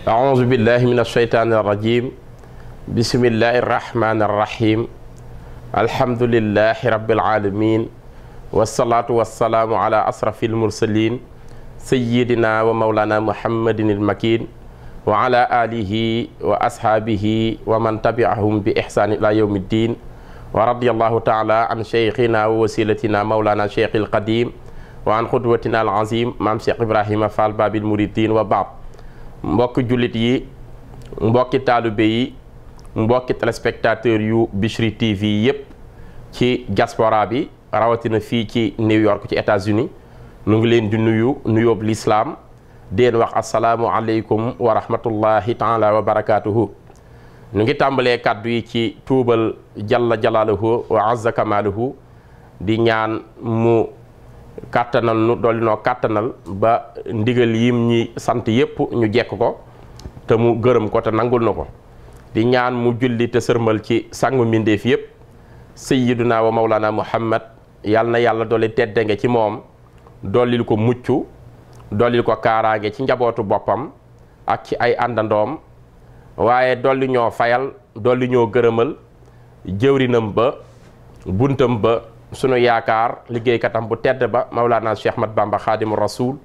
أعوذ بالله من الشيطان الرجيم بسم الله الرحمن الرحيم الحمد لله رب العالمين والصلاة والسلام على أشرف المرسلين سيدنا ومولانا محمد المكين وعلى آله وأصحابه ومن تبعهم بإحسان إلى يوم الدين ورضي الله تعالى عن شيخنا ووسيلتنا مولانا شيخ القديم وعن قدوتنا العظيم مام شيخ إبراهيم فال باب المريدين وبعض mbokki jullit yi mbokki taalibe yi mbokki téléspectateur yu Bichri TV yépp ci diaspora bi rawatina fii ci New York ci États-Unis nu ngi leen di nuyoob lislaam deen wax asalaamu aleykum wa rahmatullahi taala wa barakatuhu nu ngi tàmbalee kàddu yi ci tuubal jalla jalaaluhu wa azza kamaaluhu di ñaan mu kàttanal nu dolli noo kàttanal ba ndigal yim ñi sant yépp ñu jekk ko te mu gërëm ko te nangul na ko di ñaan mu julli te sërmal ci sangu mbindeef yépp sayyiduna wa mawlana muhammad yal na yàlla dolli teddange ci moom dollil ko mucc dollil ko kaaraange ci njabootu boppam ak ci ay àndandoom waaye dolli ñoo fayal dolli ñoo gërëmal jëwrinam ba buntam ba sunu yaakaar liggéeykatam bu tedd ba Mawlana Cheikh Ahmad Bamba Xaadimu Rasuul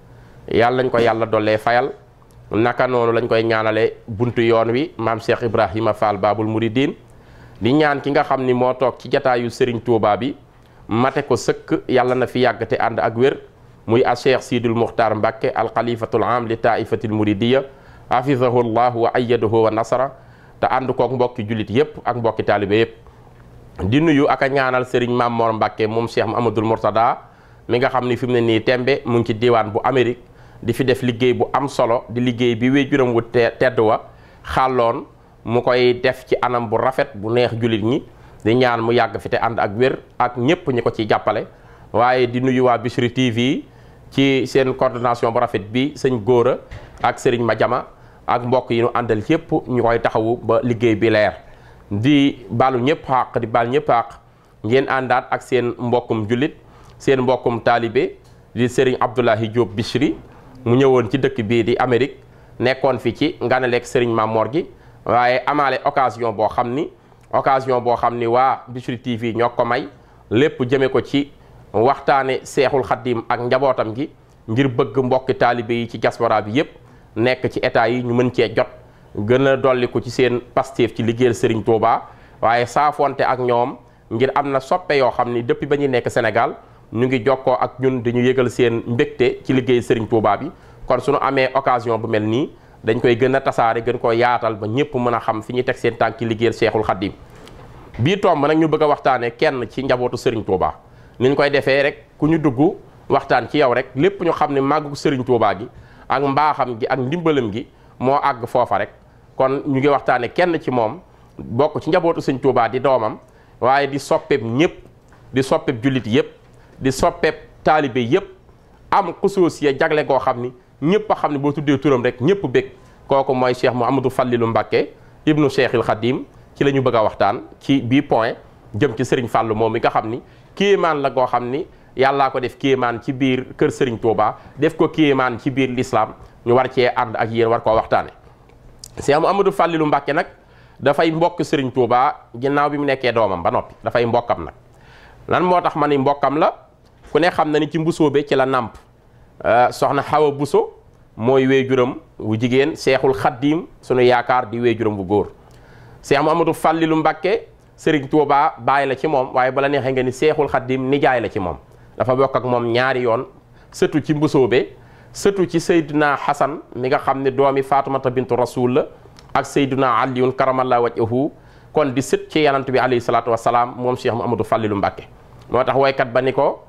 yàlla lañ ko yàlla dollee fayal naka noonu lañ koy ñaanale buntu yoon wi maam Cheikh Ibrahima Fall Babul Mouridine di ñaan ki nga xam ni moo toog ci jataayu Serigne Touba bi mate ko sëkk yàlla na fi yàgg te ànd ak wér muy a Cheikh Sidul Muxtaar Mbàkke al xalifatul am li taifatil muridiya hafizahu llahu wa ayyadahu wa nasara te ànd kook mbokki jullit yépp ak mbokki taalibe yépp di nuyu ak a ñaanal Serigne Mame Mor Mbacke moom Cheikh Amadou Mourtada mi nga xam ni fi mu ne nii tembe mu ngi ci diwaan bu Amérique di fi def liggéey bu am solo di liggéey bi wéjuram wu tedd wa xàlloon mu koy def ci anam bu rafet bu neex jullit ñi di ñaan mu yàgg fi te ànd ak wér ak ñépp ñi ko ciy jàppale waaye di nuyu waa Bichri TV ci seen coordination bu rafet bi sëñ Góora ak Serigne Madiama ak mbokk yi ñu àndal yépp ñu koy taxawu ba liggéey bi leer di baalu ñëpp xaq di baal ñëpp xaq ngeen àndaat ak seen mbokkum jullit seen mbokkum taalibe di Serigne Abdoulahi Diop Bichri mu ñëwoon ci dëkk bii di Amérique nekkoon fi ci nganaleeg Serigne Mame Mor gi waaye amaale occasion boo xam ni waa Bichri TV ñoo ko may lépp jëme ko ci waxtaane seexul xaddim ak njabootam gi ngir bëgg mbokki taalibe yi ci diaspora bi yépp nekk ci état yi ñu mën cee jot gën a dolli ko ci seen pastéef ci liggéeyal Serigne Touba waaye saafonte ak ñoom ngir am na soppe yoo xam ni depuis ba ñuy nekk Sénégal ñu ngi jokkoo ak ñun dañu yëgal seen mbégte ci liggéey Serigne Touba bi kon suñu amee occasion bu mel nii dañ koy gën a tasaare gën koo yaatal ba ñëpp mën a xam fi ñuy teg seen tànk ci liggéeyal Cheikhul Khadim bii tomb nag ñu bëgg a waxtaane kenn ci njabootu Serigne Touba ni ñu koy defee rek ku ñu dugg waxtaan ci yow rek lépp ñu xam ne màggu Serigne Touba gi ak mbaaxam gi ak ndimbalam gi moo àgg foofa rek kon ñu ngi waxtaane kenn ci moom bokk ci njabootu Sëñ Touba di doomam waaye di soppeeb ñëpp di soppeeb jullit yëpp di soppeeb taalibe yëpp am xusuusiya jagle goo xam ni ñëpp a xam ne boo tuddee turam rek ñëpp bég kooku mooy Cheikh Mouhamadou Fallilou Mbacké ibnu Cheikhil Khadim ci la ñu bëgg a waxtaan ci bii point jëm ci Serigne Fallou moom mi nga xam ni kéemaan la goo xam ni yàllaa ko def kéemaan ci biir kër Serigne Touba def ko kéemaan ci biir l'islam ñu war cee ànd ak yéen war koo waxtaane Cheikh Mouhamadou Fallilou Mbacké nag dafay mbokk Serigne Touba ginnaaw bi mu nekkee doomam ba noppi dafay mbokkam nag lan moo tax ma ni mbokkam la ku ne xam na ni ci mbusoobe ci la nàmp soxna Xawa Buso mooy weejuram wu jigéen Cheikhul Khadim sunu yaakaar di weejuram bu góor Cheikh Mouhamadou Fallilou Mbacké Serigne Touba bàyyi la ci moom waaye bala neexee nga ni Cheikhul Khadim nijaay la ci moom dafa bokk ak moom ñaari yoon sëtu ci mbusoobe sëtu ci Seydina Hasan mi nga xam ne doomi Faatumata bintu Rasul la ak Seydina Aliyun karamallahu wajhahu kon di sët ci yanant bi alayhi salaatu wasalaam moom Cheikh Mouhamadou Fallilou Mbacké moo tax waykat ba ni ko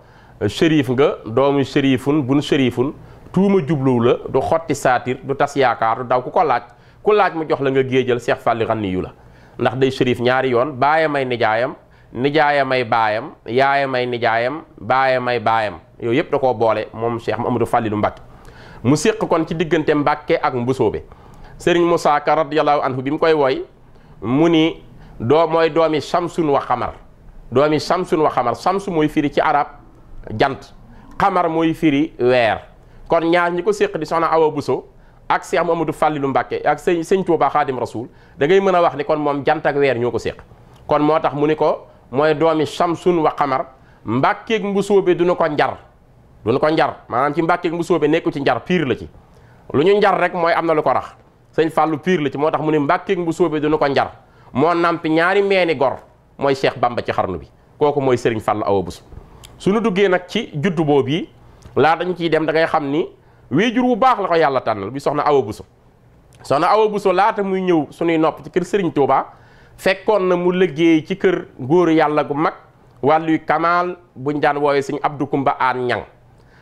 shérif nga doomu shérifun bun shérifun tuuma jubluw la du xotti saatir du tas yaakaar du daw ku ko laaj ku laaj mu jox la nga géejal Cheikh Fallu Ganiyu la ndax day shérif ñaari yoon baayam ay nijaayam nijaayam ay baayam yaayam ay nijaayam baayam ay baayam yooyu yëpp da koo boole moom Cheikh Mouhamadou Fallilou Mbacké mu séq kon ci diggante Mbacké ak Mbusoobe Serigne Moussa Ka radiyallahu anhu bi mu koy woy mu ni mooy doomi Samsun wa Xamar. doomi Samsun wa Xamar Samsu mooy firi ci arab jant, Xamar mooy firi weer. kon ñaar ñi ko séq di soxna Awa Bousso ak Cheikh Mamadou Fallilou Mbacké ak sëñ Touba Xaadim Rasul da ngay mën a wax ni kon moom jant ak weer ñoo ko séq. kon moo tax mu ni ko mooy doomi Samsun wa Xamar. Mbàkkeeg Mbusoobe duñu ko njar maanaam ci Mbàkkeeg Mbusoobe nekku ci njar piir la ci. lu ñu njar rek mooy am na lu ko rax sëñ Fallou piir la ci moo tax mu ni Mbàkkeeg Mbusoobe duñu ko njar moo nampi ñaari meeni gor mooy Cheikh Bamba ci xarnu bi kooku mooy Serigne Fallou Awa Bousso. suñu duggee nag ci juddu boobu yi laa dañu ciy dem da ngay xam ni wéejur wu baax la ko yàlla tànnal bi soxna Awa Bousso. soxna Awa Bousso laata muy ñëw suñuy nopp ci kër Serigne Touba fekkoon na mu liggéey ci kër góoru yàlla gu mag wàlluy Kamal buñ daan woowee sëñ Abdou Kumba Aan Ñang.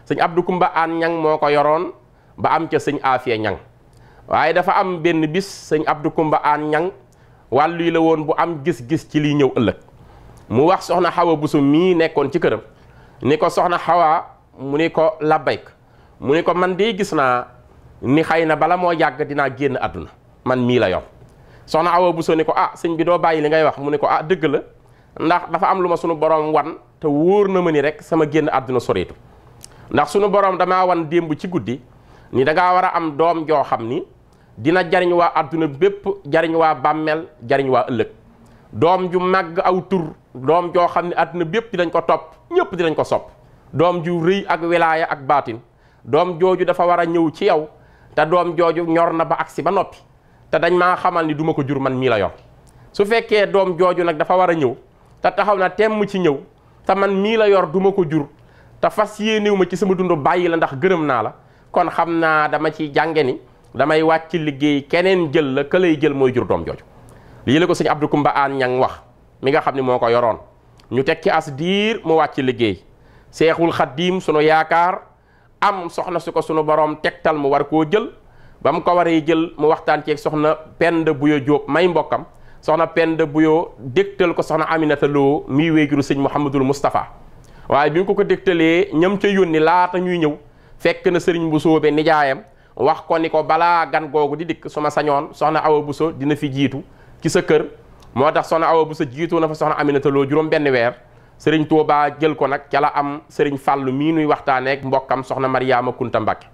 sëñ Abdou Kumba Aan Ñang moo ko yoroon ba am ca sëñ Afia Ñang waaye dafa am benn bis sëñ Abdou Kumba Aan Ñang wàllu yi la woon bu am gis-gis ci liy ñëw ëllëg mu wax soxna Awa Bousso mii nekkoon ci këram ni ko soxna Awa mu ni ko labbayk mu ni ko man de gis naa ni xëy na bala moo yàgg dinaa génn àdduna man mii la yor. soxna Awa Bousso ni ko sëñ bi doo bàyyi li ngay wax mu ni ko dëgg la ndax dafa am lu ma sunu borom wan te wóor na ma ni rek sama génn àdduna soreetu ndax sunu borom damaa wan démb ci guddi ni dangaa war a am doom joo xam ni dina jariñ waa àdduna bépp jariñ waa bàmmeel jariñ waa ëllëg doom ju màgg aw tur doom joo xam ne àdduna bépp dinañ ko topp ñëpp dinañ ko sopp doom ju rëy ak wilaaya ak baatin doom jooju dafa war a ñëw ci yow te doom jooju ñor na ba agsi ba noppi te dañ maa xamal ni duma ko jur man mii la yor su fekkee doom jooju nag dafa war a ñëw te taxaw na temm ci ñëw te man mii la yor duma ko jur te fas yéenewu ma ci sama dund bàyyi la ndax gërëm naa la kon xam naa dama ci jànge ni damay wàcc liggéey keneen jël la ka lay jël mooy jur doom jooju. lii la ko sëñ Abdou Kumba Aan Ñang wax mi nga xam ne moo ko yoroon ñu teg ci as diir mu wàcc liggéey Seexul Xaddiim sunu yaakaar am soxna su ko sunu borom tegtal mu war koo jël ba mu ko waree jël mu waxtaan ceeg soxna Penda Buyo Jóob may mbokkam soxna Penda Buyo dégtal ko soxna Aminata Lo mii wéejuru sëñ Mouhamadul Moustapha waaye bi mu ko dégtalee ñam ca yónni laata ñuy ñëw fekk na sëriñ Mbusoobe nijaayam wax ko ni ko balaa gan googu di dikk su ma sañoon soxna Awa Bousso dina fi jiitu ci sa kër moo tax soxna Awa Bousso jiitu na fa soxna Aminata Lo juróom benn weer sëriñ Touba jël ko nag ca la am sëriñ Fàllu mii nuy waxtaaneek mbokkam soxna Mariama Kunta Mbàkke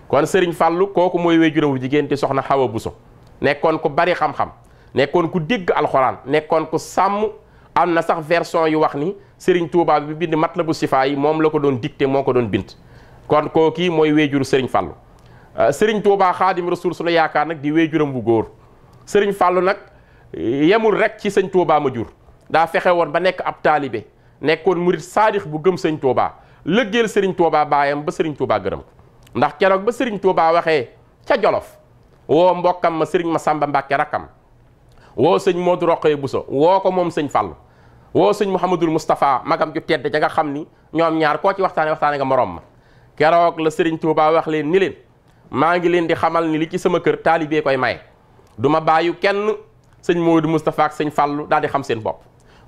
kon sëriñ Fàllu kooku mooy wéejuram wu jigéen te soxna Awa Bousso nekkoon ku bari xam-xam nekkoon ku dégg alxuraan nekkoon ku sàmm am na sax version yu wax ni sëriñ Touba bi bind Matlabu Sifaa yi moom la ko doon dicté moo ko doon bind kon kookii mooy wéejuru sëriñ Fàllu sëriñ Touba Xaadim Rasul sunu yaakaar nag di wéejuram bu góor sëriñ Fàllu nag yemul rek ci sëñ Touba ma jur daa fexe woon ba nekk ab taalibe nekkoon murit saadix bu gëm sëñ Touba lëggeel sëriñ Touba baayam ba sëriñ Touba gërëm ndax keroog ba sëriñ Touba waxee ca Jolof woo mbokkam ma sëriñ Masamba Mbàkke rakkam woo sëñ Modou Rokhaya Bousso woo ko moom sëñ Fàllu woo sëñ Mouhamadul Moustapha magam ju tedd ja nga xam ni ñoom ñaar koo ci waxtaane nga morom ma keroog la sëriñ Touba wax leen ni leen maa ngi leen di xamal ni li ci sama kër taalibee koy maye du ma bàyyu kenn sëñ Modou Moustapha ak sëñ Fàllu daal di xam seen bopp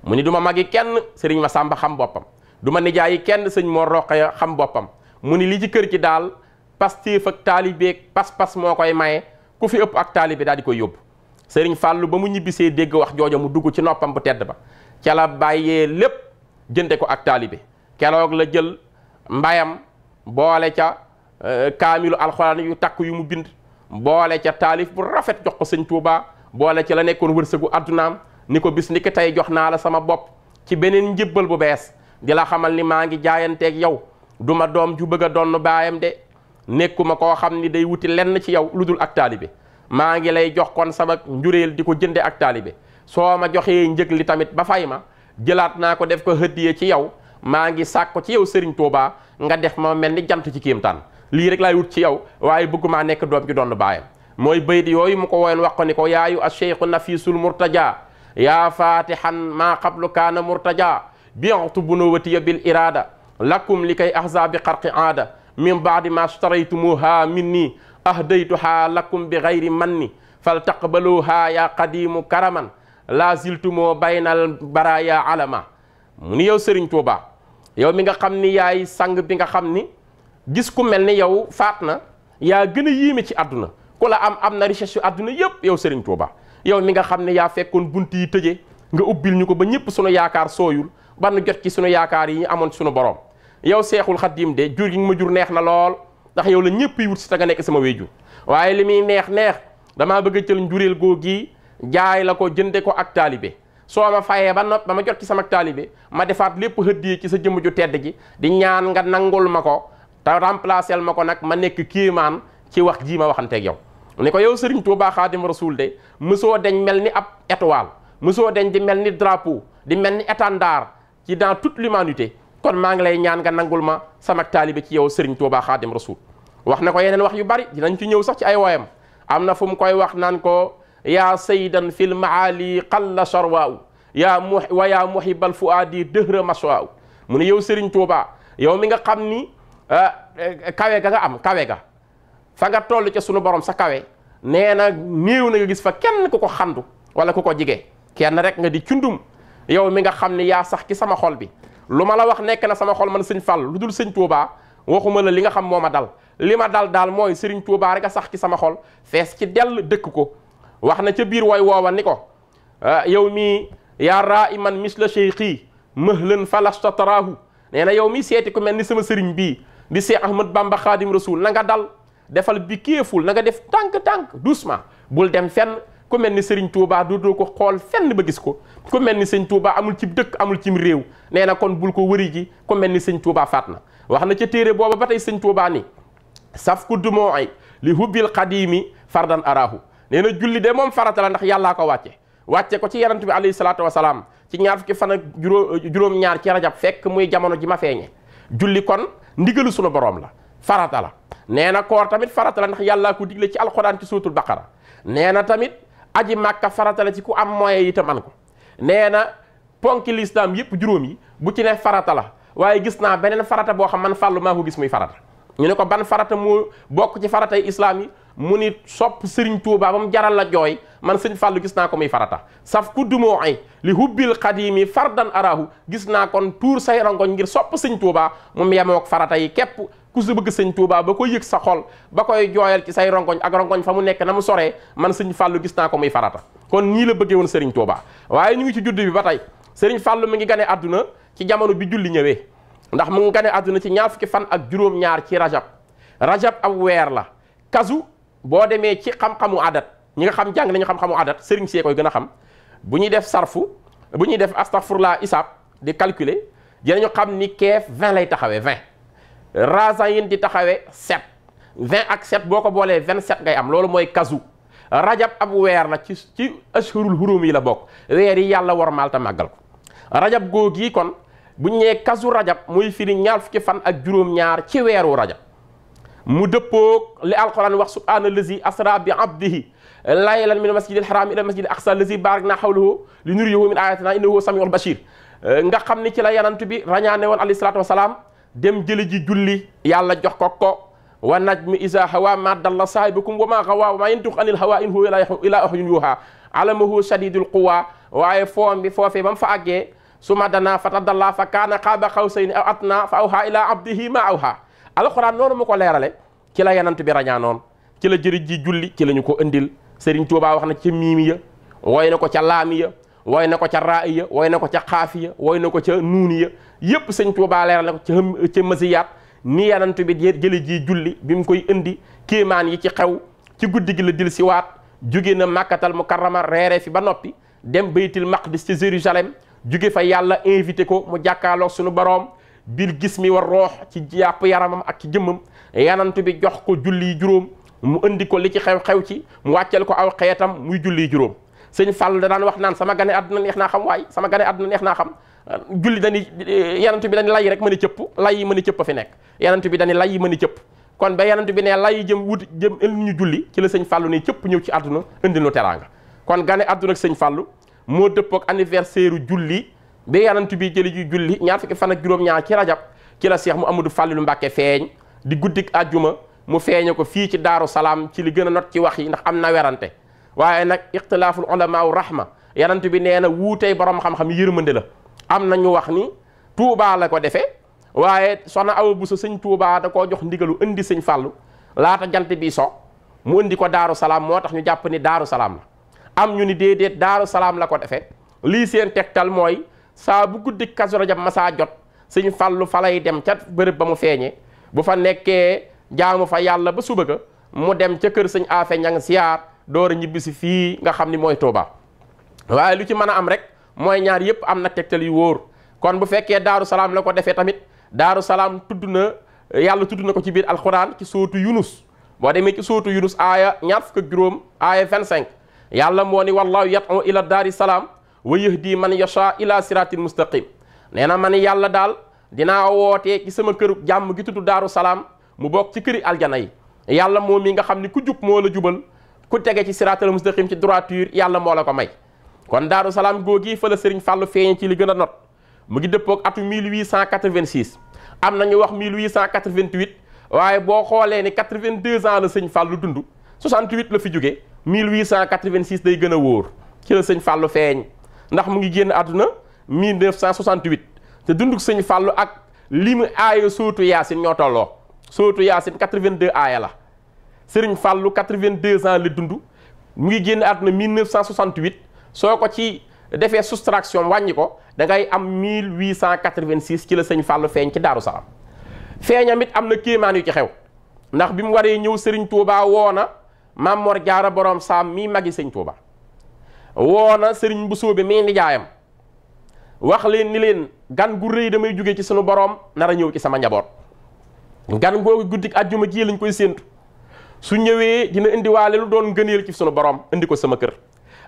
mu ni du ma magi kenn sëriñ Masamba xam boppam du ma nijaayi kenn sëñ Mor Rokhaya xam boppam mu ni li ci kër gi daal pastéef ak taalibeeg pas-pas moo koy maye ku fi ëpp ak taalibe daal di koy yóbbu sëriñ Fàllu ba mu ñibbisee dégg wax jooja mu dugg ci noppam bu tedd ba ca la bàyyee lépp jënde ko ak taalibe keroog la jël mbayam boole ca kaamilu alxuraan yu takk yu mu bind boole ca taalif bu rafet jox ko sëñ Touba boole ca la nekkoon wërsëgu addunaam ni ko bis ni ki tey jox naa la sama bopp ci beneen njëbbal bu bees di la xamal ni maa ngi jaayanteeg yow du ma doom ju bëgg a donn baayam de nekkuma koo xam ni day wuti lenn ci yow lu dul ak taalibe maa ngi lay jox kon sama njuréel di ko jënde ak taalibe soo ma joxee njëg li tamit ba fay ma jëlaat naa ko def ko hëddiye ci yow maa ngi sàkk ko ci yow Serigne Touba nga def ma mel ni jant ci kéemtaan lii rek laay wut ci yow waaye bëggumaa nekk doom ju donn baayam mooy bayit yooyu mu ko woyoon wax ko ni ko yaayu acheikhu nafisul murtaja yaa fatihan maa qablu kaana murtaja bi'tu bunuwatiya bil irada lakum li kay ahza bi xarqi aada min baadi ma shtaraytumuha minni ahdaytuha lakum bi gayri manni fal taqbaluha ya qadimu karaman la ziltumoo baynal baraya alama mu ni yow Serigne Touba yow mi nga xam ni yaay sang bi nga xam ni gis ku mel ni yow faat na yaa gën a yéeme ci àdduna ku la am na richesse yu àdduna yépp yow Serigne Touba yow mi nga xam ne yaa fekkoon bunt yi tëje nga ubbil ñu ko ba ñëpp sunu yaakaar sooyul ba nu jot ci sunu yaakaar yi ñu amoon sunu borom. yow Seexul Xadiim de jur gi nga ma jur neex na lool ndax yow la ñëpp yi wut si ta nga nekk sama wéyjur waaye li muy neex neex damaa bëgg a jël njureel googi jaay la ko jënde ko ak taalibe soo ma fayee ba nopp ba ma jot ci sama taalibe ma defaat lépp hëddee ci sa jëmm ju tedd ji di ñaan nga nangul ma ko te remplacer ma ko nag ma nekk kéemaan ci wax jii ma waxanteeg yow. ni ko yow Serigne Touba Xaadim Rasuul de mësoo deñ mel ni ab étoile mësoo deñ di mel ni drapeau di mel ni étendard ci dans toute l'humanité kon maa ngi lay ñaan nga nangul ma sama taalibe ci yow Serigne Touba Xaadim Rasuul. wax na ko yeneen wax yu bari dinañ ci ñëw sax ci ay woyam am na fu mu koy wax naan ko yaa saydan fil maali qalla sharwaaw yaa muhibal fuaadi dëhra maswaaw mu ne yow Serigne Touba yow mi nga xam ni kawe ga nga am kawe ga fa nga toll ca sunu borom sa kawe nee na néew na nga gis fa kenn ku ko xandu wala ku ko jige kenn rek nga di cundum yow mi nga xam ni yaa sax ci sama xol bi lu ma la wax nekk na sama xol man sëñ Fall lu dul sëñ Touba waxuma la li nga xam moo ma dal li ma dal daal mooy Serigne Touba rek a sax ci sama xol fees ci dell dëkk ko wax na ca biir way woowa ni ko yow mii yaa raa iman misla cheikhi mahlan falasta taraahu nee na yow mii seeti ku mel ni sama sëriñ bii di Seex Ahmad Bamba Xaadim Rasuul na nga dal defal bi kéeful na nga def tànk-tànk doucement bul dem fenn ku mel ni Serigne Touba dootoo ko xool fenn ba gis ko ku mel ni sëñ Touba amul ci dëkk amul cim réew nee na kon bul ko wëri ji ku mel ni sëñ Touba faat na wax na ca téere booba ba tey sëñ Touba ni saf ku dumooy li hubbil xadiimi fardan araahu nee na julli de moom farata la ndax yàllaa ko wàcce ko ci yonent bi alayhi salaatu wasalaam ci ñaar fukki fan ak juróom-ñaar ci rajab fekk muy jamono ji ma feeñe julli kon ndigalu sunu borom la farata la nee na koor tamit farata la ndax yàllaa ko digle ci alxuraan ci suutul baqara nee na tamit aji màkka farata la ci ku am moyen yi te man ko nee na ponki lislaam yëpp juróom yi bu ci ne farata la waaye gis naa beneen farata boo xam man fàllu maa ko gis muy farata ñu ne ko ban farata moo bokk ci faratay islaam yi mu ni sopp Serigne Touba ba mu jaral la jooy man sëñ Fallou gis naa ko muy farata saf ku dumoo ay li hubbil xadimi fardan arahu gis naa kon tuur say rongoñ ngir sopp sëñ Touba moom yemook farata yi képp ku si bëgg sëñ Touba ba koy yëg sa xol ba koy jooyal ci say rongoñ ak rongoñ fa mu nekk na mu soree man sëñ Fallou gis naa ko muy farata kon nii la bëggee woon Serigne Touba waaye ñu ngi ci judd bi ba tey Serigne Fallou mi ngi gane àdduna ci jamono bi julli ñëwee ndax mu ngi gane àdduna ci ñaar fukki fan ak juróom-ñaar ci rajab ab weer la kazu boo demee ci xam-xamu adat ñi nga xam jàng nañu xam-xamu adat sëriñ see koy gën a xam bu ñuy def sarfu bu ñuy def astaghfirullah isaab di calculer dinañu xam ni keef 20 lay taxawee 20 rasayin di taxawee 7 20 ak 7 boo ko boolee 27 ngay am loolu mooy kazu rajab ab weer la ci ashhurul hurum yi la bokk weer yi yàlla wormaal ta màggal ko rajab googi kon bu ñu nee kazu rajab muy firi ñaar fukki fan ak juróom-ñaar ci weeru rajab mu dëppoog li alquran wax subhaana allazi asra bi abdihi laylan min masjidil haram ila masjidil aqsa allazi barakna hawlahu li nuriyahu min ayatina innahu samiul bashir nga xam ni ci la yanant bi rañaane woon alayhi salaatu wasalaam dem jëli ji julli yàlla jox ko wa najmi isa hawa ma dalla saahibukum wa ma gawa wa ma yantiqu anil hawa in huwa ila wahyun yuha alamahu shadidul quwa waaye foom bi foofee ba mu fa àggee suma dana fatadalla fa kaana qaaba qawsayni aw adna fa awha ila abdihi ma awha alxuraan noonu mu ko leerale ci la yanant bi rañaanoon ci la jëri ji julli ci la ñu ko indil Serigne Touba wax na ca miimiya wooy na ko ca laamiya wooy na ko ca raa'iya wooy na ko ca xaafiya wooy na ko ca nuuniya yépp Serigne Touba leeral na ko ca masiyaat ni yanant bi jëli ji julli bi mu koy indi kéemaan yi ci xew ci guddi gi la dil siwaat jóge na Makkatal Mukarrama reere fi ba noppi dem Baytil Maqdis ci Jérusalem jóge fa yàlla invité ko mu jàkkaarloog suñu boroom bil gis mi war roox ci jàpp yaramam ak ci jëmmam yanant bi jox ko julli juróom mu indi ko li ci xew ci mu wàccel ko aw xeetam muy julli juróom sëñ Fall da daan wax naan sama gane àdduna neex naa xam waaye sama gane àdduna neex naa xam julli dani yanant bi dañu lay rek mën a cëpp lay yi mën a cëpp a fi nekk yanant bi dañu lay yi mën a cëpp kon ba yanant bi ne lay yi jëm indi ñu julli ci la sëñ Fallu ne cëpp ñëw ci àdduna indi nu teraanga kon gane àdduna ak sëñ Fallu moo dëppook anniversaire julli ba yanant bi jëli ji julli ñaar fukki fan ak juróom-ñaar ci rajab ci la Seex Muhammadu Fàllilu Mbàkke feeñ di guddik àjjuma mu feeñe ko fii ci Daaru Salaam ci li gën a not ci wax yi ndax am na werante waaye nag ixtilaaful ulamaa rahma yanant bi nee na wuutey borom xam-xam yërmande la am na ñu wax ni Touba la ko defee waaye soxna Awa Buso sëñ Touba da koo jox ndigalu indi sëñ Fàllu laata jant bi so mu indi ko Daaru Salaam moo tax ñu jàpp ni Daaru Salaam la am ñu ni déedéet Daaru Salaam la ko defee lii seen tegtal mooy saa bu guddi Kazu Rajab masaa jot sëñ Fallu fa lay dem ca bërëb ba mu feeñee bu fa nekkee jaamu fa yàlla ba suba ga mu dem ca kër sëñ Afe Ñang siyaar door a ñibbisi fii nga xam ni mooy Touba. waaye lu ci mën a am rek mooy ñaar yëpp am na tegtal yu wóor kon bu fekkee Daaru Salaam la ko defee tamit Daaru Salaam tudd na yàlla tudd na ko ci biir alxuraan ci sootu Yunus boo demee ci sootu Yunus aaya ñaar fukk ak juróom aaya 25 yàlla moo ni wallahu yad'u ila daari salaam wa yahdi man yasha ila siratin mustaqim nee na man yàlla daal dinaa wootee ci sama kër jàmm gi tudd Daaru Salaam mu bokk ci këri aljana yi yàlla moom mi nga xam ni ku jub moo la jubal ku tege ci siratal mustaqim ci droiture yàlla moo la ko may kon Daaru Salaam googi fa la Sëriñ Fallu feeñ ci li gën a not mu ngi dëppoog atu 1886 am na ñu wax 1888 waaye boo xoolee ni 82 ans la sëñ Fallu dund 68 la fi jóge 1886 day gën a wóor ci la sëñ Fallu feeñ ndax mu ngi génn àdduna 1968 te dunduk sëñ Fallu ak li mu aaya sootu Yaasin ñoo tolloo sootu Yaasin 82 aaya la Sëriñ Fallu 82 ans la dund mu ngi génn àdduna 1968 soo ko ci defee soustraction wàññi ko da ngay am 1886 ci la sëñ Fallu feeñ ci Daaru Salaam feeñam it am na kéemaan yu ci xew ndax bi mu waree ñëw Sëriñ Tuubaa woona Maam Mor Jaara Borom Saam mii magi sëñ Tuubaa woona Sëriñ Busoobe mii nijaayam wax leen ni leen gan gu rëy damay jóge ci sunu borom nar a ñëw ci sama njaboot gan googu guddik àjjuma ji lañ koy séentu su ñëwee dina indiwaale lu doon ngëneel ci sunu borom indi ko sama kër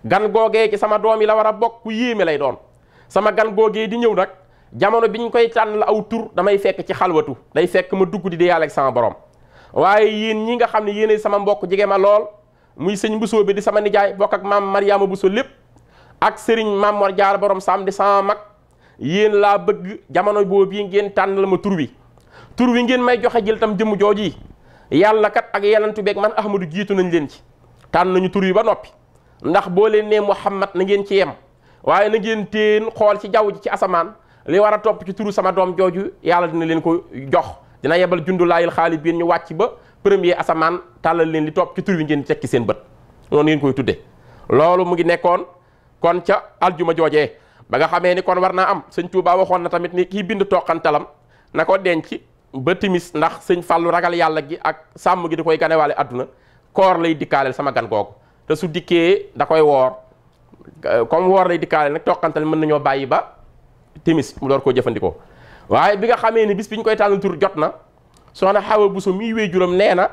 gan googee ci sama doom yi la war a bokk ku yéeme lay doon sama gan googee di ñëw nag jamono bi ñu koy tànn la aw tur damay fekk ci xalwatu day fekk ma dugg di yàlla ak sama borom waaye yéen ñi nga xam ne yéenay sama mbokk jege ma lool muy sëñ Bousso bi di sama nijaay bokk ak maam Mariama Bousso lépp ak sëriñ Maam Mor Jaara Borom Saam di sama mag yéen laa bëgg jamono boobu ngeen tànn la ma tur wi ngeen may joxe jël tam jëmm jooji yàlla kat ak yenantu beeg man Ahmadu jiitu nañ leen ci tànn nañu tur wi ba noppi ndax boo leen nee Muhammad na ngeen ci yem waaye na ngeen teen xool ci jaww ji ci asamaan li war a topp ci turu sama doom jooju yàlla dina leen ko jox dina yebal jundulaayil xaali biin ñu wàcc ba premier asamaan tàllal leen li topp ci tur wi ngeen tekki seen bët noonu ngeen koy tudde loolu mu ngi nekkoon kon ca aljuma joojee ba nga xamee ni kon war naa am sëñ Tuubaa waxoon na tamit ni kii bind toqantalam na ko denc ba timis ndax sëñ Fallu ragal yàlla gi ak sàmm gi di koy ganewaale àdduna koor lay dikkaaleel sama gan googu te su dikkee da koy woor comme woor lay dikkaaleel nag toqantal mën nañoo bàyyi ba timis mu door koo jëfandikoo waaye bi nga xamee ni bis bi ñu koy tànnal tur jot na soxna Xawa Buso mii wéejuram nee na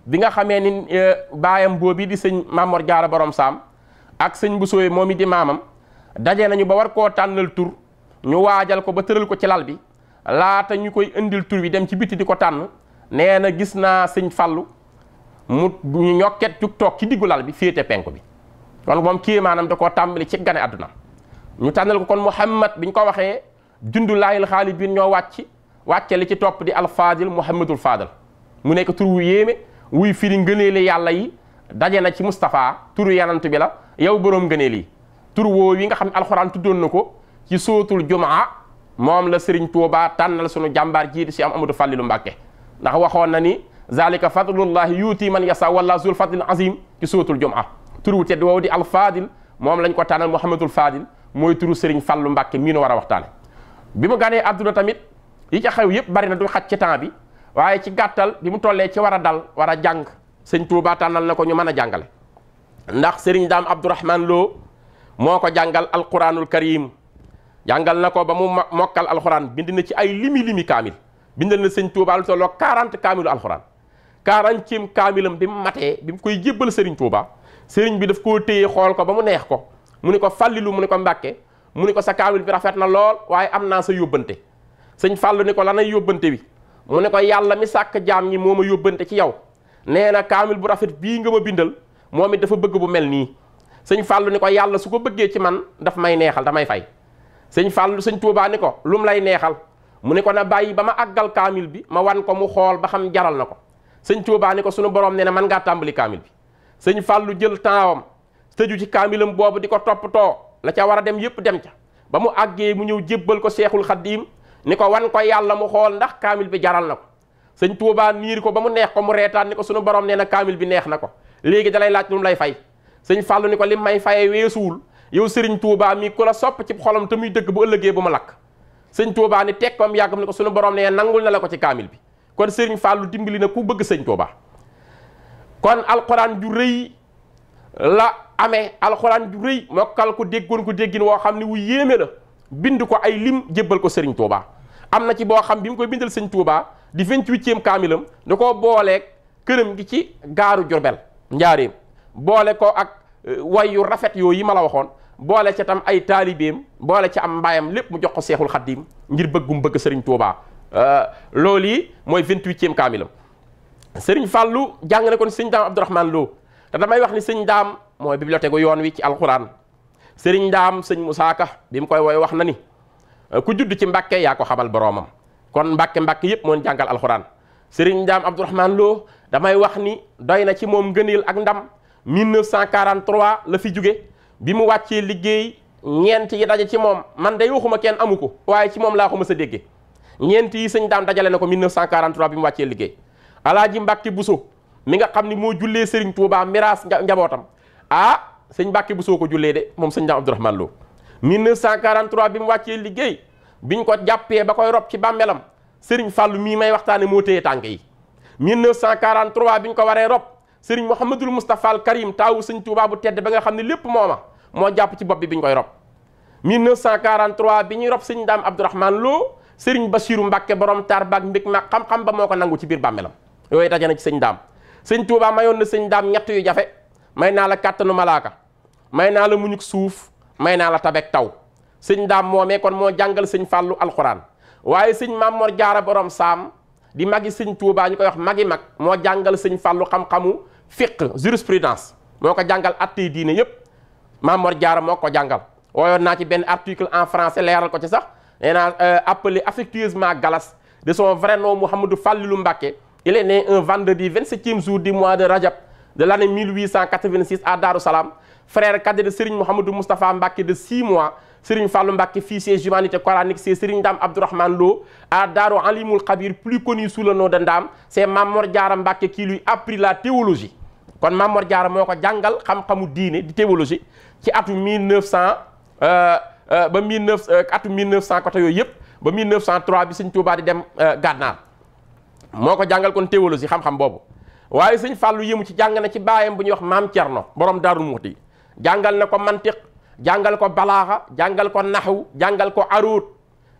bi nga xamee ni baayam boobu di sëñ Maam Mor Jaara Borom Saam ak sëñ Buso moom i di maamam daje nañu ba war koo tànnal tur ñu waajal ko ba tëral ko ci lal bi laata ñu koy indil tur bi dem ci bitti di ko tànn nee na gis naa sëñ Fallu mu ñu ñokket jug toog ci diggu lal bi féete penku bi kon moom kii maanaam da koo tàmbali ci gane àdduna ñu tànnal ko kon Muhammad bi ñu ko waxee jundulaayil xaali biin ñoo wàcce li ci topp di alfadil Muhammadul Fadal mu nekk tur wu yéeme wuy firi ngëneeli yàlla yi daje na ci Moustapha turu yanant bi la yow boroom ngëneel yi tur woo yi nga xam ne alxuraan tuddoon na ko ci sootul jumaa moom la Serigne Touba tànnal sunu jàmbaar jiiti si am Amadou Fallilu Mbàkke ndax waxoon na ni zalika fadlullahi yuuti man yasa walla zul fadlil azim ci sootul jumaa tur wu tedd woowu di alfadil moom lañ ko tànnal Muhammadul Fadil mooy turu Serigne Fallu Mbàkke mii nu war a waxtaane bi mu ganee àdduna tamit yi ca xew yëpp bari na du xaj ci temps bi waaye ci gàttal bi mu tollee ci war a dal war a jàng sëñ Touba tànnal na ko ñu mën a jàngale ndax Serigne Daam Abdourahman Lo moo ko jàngal alquranul karim jàngal na ko ba mu mokkal alquran bind na ci ay limi kaamil bindal na sëñ Touba lu tolloo 40 kaamilu alquran 40e kaamilam bi mu matee bi mu koy jébbal Serigne Touba Serigne bi daf koo téye xool ko ba mu neex ko mu ni ko Fallilu mu ni ko Mbàkke mu ni ko sa kaamil bi rafet na lool waaye am naa sa yóbbante sëñ Fallu ni ko lanay yóbbante bi mu ne ko yàlla mi sàkk jaam ñi moo ma yóbbante ci yow nee na kaamil bu rafet bii nga ma bindal moom it dafa bëgg bu mel nii sëñ Fallu ni ko yàlla su ko bëggee ci man daf may neexal damay fay sëñ Tuubaa ni ko lu mu lay neexal mu ne ko na bàyyi ba ma àggal kaamil bi ma wan ko mu xool ba xam jaral na ko sëñ Tuubaa ni ko sunu borom nee na mën ngaa tàmbali kaamil bi sëñ Fallu jël tempsam tëju ci kaamilam boobu di ko toppatoo la ca war a dem yépp dem ca ba mu àggee mu ñëw jébbal ko Seexul Xadiim ni ko wan ko yàlla mu xool ndax kaamil bi jaral na ko sëñ Tuubaa niir ko ba mu neex ko mu reetaan ni ko sunu borom nee na kaamil bi neex na ko léegi dalay laaj lu mu lay fay sëñ Fallou ni ko li may faye weesuwul yow sëriñ Touba mi ku la sopp ci xolam te muy dëgg bu ëllëgee bu ma lakk. sëñ Touba ni teg kom yàggam ni ko suñu borom ne nangul na la ko ci kaamil bi kon sëriñ Fallou dimbali na ku bëgg sëñ Touba. kon alxuraan ju rëy la amee, alxuraan ju rëy mokkal ko déggoon ko déggin woo xam ne wu yéeme la, bind ko ay lim jébbal ko sëriñ Touba. am na ci boo xam bi mu koy bindal sëñ Touba di 28e kaamilam da koo booleeg këram gi ci gaaru Jurbel njaareem, boole ko ak way yu rafet yooyu yi ma la waxoon, boole ca tam ay taalibeem, boole ca am mbaayam lépp mu jox ko seexul xaddim ngir bëggum bëgg sëriñ Touba. loolu yi mooy 28e kaamilam. sëriñ Fallou jàng na kon sëñ Daam Abdourahmane Lo te damay wax ni sëñ Daam mooy bibliothèque yoon wi ci alxuraan. sëriñ Daam sëñ Moussa Ka bi mu koy woy wax na ni ku judd ci Mbàkke yaa ko xamal boroomam, kon Mbàkke yëpp moo jàngal alxuraan. sëriñ Daam Abdourahmane Lo damay wax ni doy na ci moom ngëneel ak ndam. 1943 la fi jóge bi mu wàccee liggéey ñeent yi daje ci moom, man day waxuma kenn amu ko waaye ci moom laa ko mës a déggee. ñeent yi sëñ Daam dajale na ko 1943 bi mu wàccee liggéey. Alaaji Mbàkke Buso mi nga xam ni moo jullee sëriñ Touba miraas njabootam, sëñ Mbàkke Buso ko jullee de moom sëñ Daam Abdourahmane Lo. 1943 bi mu wàccee liggéey biñ ko jàppee ba koy rob ci bàmmeelam sëriñ Fallou mii may waxtaane moo téye tànk yi. 1943 biñ ko waree rob sëriñ Mouhamadul Moustapha al Karim taawu sëñ Touba bu tedd ba nga xam ne lépp mooma moo jàpp ci bopp bi biñ koy rob. 1943 bi ñuy rob sëñ Daam Abdourahmane Lo sëriñ Basiiru Mbàkke borom taar baag mbég ma xam-xam ba moo ko nangu ci biir bàmmeelam. yooyu daje na ci sëñ Daam. sëñ Touba mayoon na sëñ Daam ñett yu jafe, may naa la kàttanu malaaka, may naa la muñuk suuf, may naa la tabek taw. sëñ Daam moomee kon moo jàngal sëñ Fallou alxuraan. waaye sëñ Mamor Jaara borom saam di magi sëñ Touba ñu koy wax magi mag moo jàngal sëñ Fallou xam-xamu fiqh jurisprudence, moo ko jàngal attey diine yépp. Mamor Jaara moo ko jàngal. wooyoon naa ci benn article en français leeral ko ci sax nee naa appelé affectueusement Galas de son vrai nom Mouhamadou Fallilou Mbacké. Il est né un vendredi 27e jour du mois de Rajab de l'année 1886 à Darou Salam, frère cadet de Serigne Mouhamadou Moustapha Mbacké de 6 mois. Serigne Fallou Mbacké fit ses humanités coraniques, c'est Serigne Dame Abdourahmane Lo à Darou Alimul Khabir, plus connu sous le nom de Ndam. C'est Mamor Diarra Mbacké qui lui a appris la théologie. kon Mamor Diarra moo ko jàngal xam-xamu diine di théologie ci atu 1900 ba 1900 côté yooyu yëpp ba 1903 bi Sëñ Touba di dem Gànnaar. moo ko jàngal kon théologie xam-xam boobu. waaye sëñ Fallou yëmu ci jàng na ci baayam bu ñuy wax maam Cerno borom Daaru Muxti jàngal na ko mantiq, jàngal ko balaaxa, jàngal ko naxwu, jàngal ko aruut,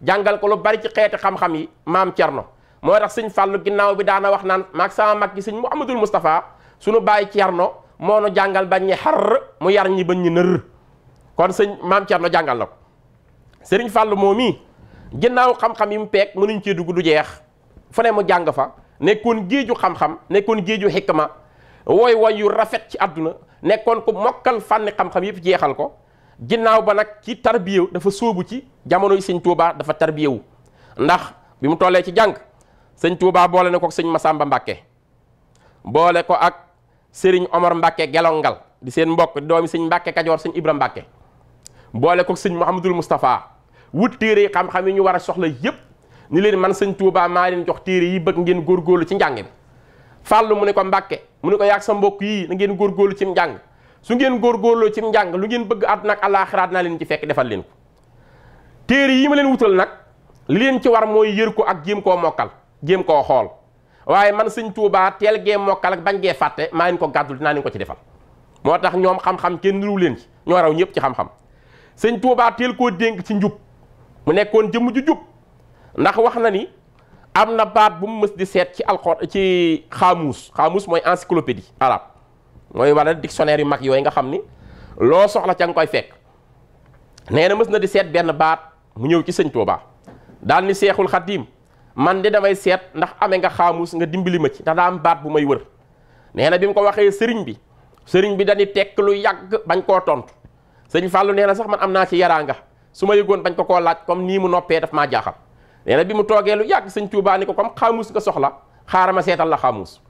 jàngal ko lu bari ci xeeti xam-xam yi maam Cerno. moo tax sëñ Fallou ginnaaw bi daana wax naan maag sama mag gi sëñ Mouhamadul Moustapha sunu baay Cerno moo nu jàngal bañ ñi xar mu yar ñi bañ ñi nër. kon sëñ maam Cerno jàngal na ko. sëriñ Fallou moom mii ginnaaw xam-xam yi mu peeg mënuñ cee dugg du jeex. fu ne mu jàng fa nekkoon géeju xam-xam, nekkoon géeju xikma, woy yu rafet ci àdduna, nekkoon ko mokkal fànni xam-xam yëpp jeexal ko. ginnaaw ba nag ci tarbiyew dafa sóobu ci jamonoy sëñ Touba dafa tarbiyewu ndax bi mu tollee ci jàng sëñ Touba boole na ko sëñ Masamba Mbacké, boole ko ak Serigne Omar Mbacké Gelongal di seen mbokk doomi sëñ Mbacké Kajoor sëñ Ibra Mbacké, boole ko sëñ Mouhamadul Moustapha wut téere xam-xam yi ñu war a soxla yëpp. ni leen man sëñ Touba maa leen jox téere yi bëgg ngeen góorgóorlu ci njàng bi. Fallou mu ne ko Mbacké mu ne ko yaag sa mbokk yii na ngeen góorgóorlu ci njàng, su ngeen góorgóorloo ci njàng lu ngeen bëgg àdduna ak àllaaxiraat naa leen ci fekk defal leen ko. téere yi ma leen wutal nag li leen ci war mooy yër ko ak jéem koo mokkal jéem koo xool, waaye man sëñ Touba teel gee mokkal ak bañ gee fàtte maa leen ko gàddul dinaa leen ko ci defal. moo tax ñoom xam-xam kenn niru leen ci, ñoo raw ñëpp ci xam-xam. sëñ Touba teel koo dénk ci njub mu nekkoon jëmm ju jub. ndax wax na ni am na baat bu mu mës di seet ci alxuraan ci xaamuus mooy encyclopédie arabe mooy wala dictionnaire yu mag yooyu nga xam ni loo soxla ca nga koy fekk. nee na mës na di seet benn baat mu ñëw ci sëñ Touba daal ni Seexul Xadiim man de damay seet ndax amee nga xaamuus nga dimbali ma ci ndax daa am baat bu may wër. nee na bi mu ko waxee sëriñ bi dañuy tekk lu yàgg bañ koo tontu. sëñ Fallou nee na sax man am naa ci yaraanga su ma yëgoon bañ ko koo laaj comme nii mu noppee daf maa jaaxal. nee na bi mu toogee lu yàgg sëñ Touba ni ko comme xaamuus nga soxla xaaral ma seetal la xaamuus.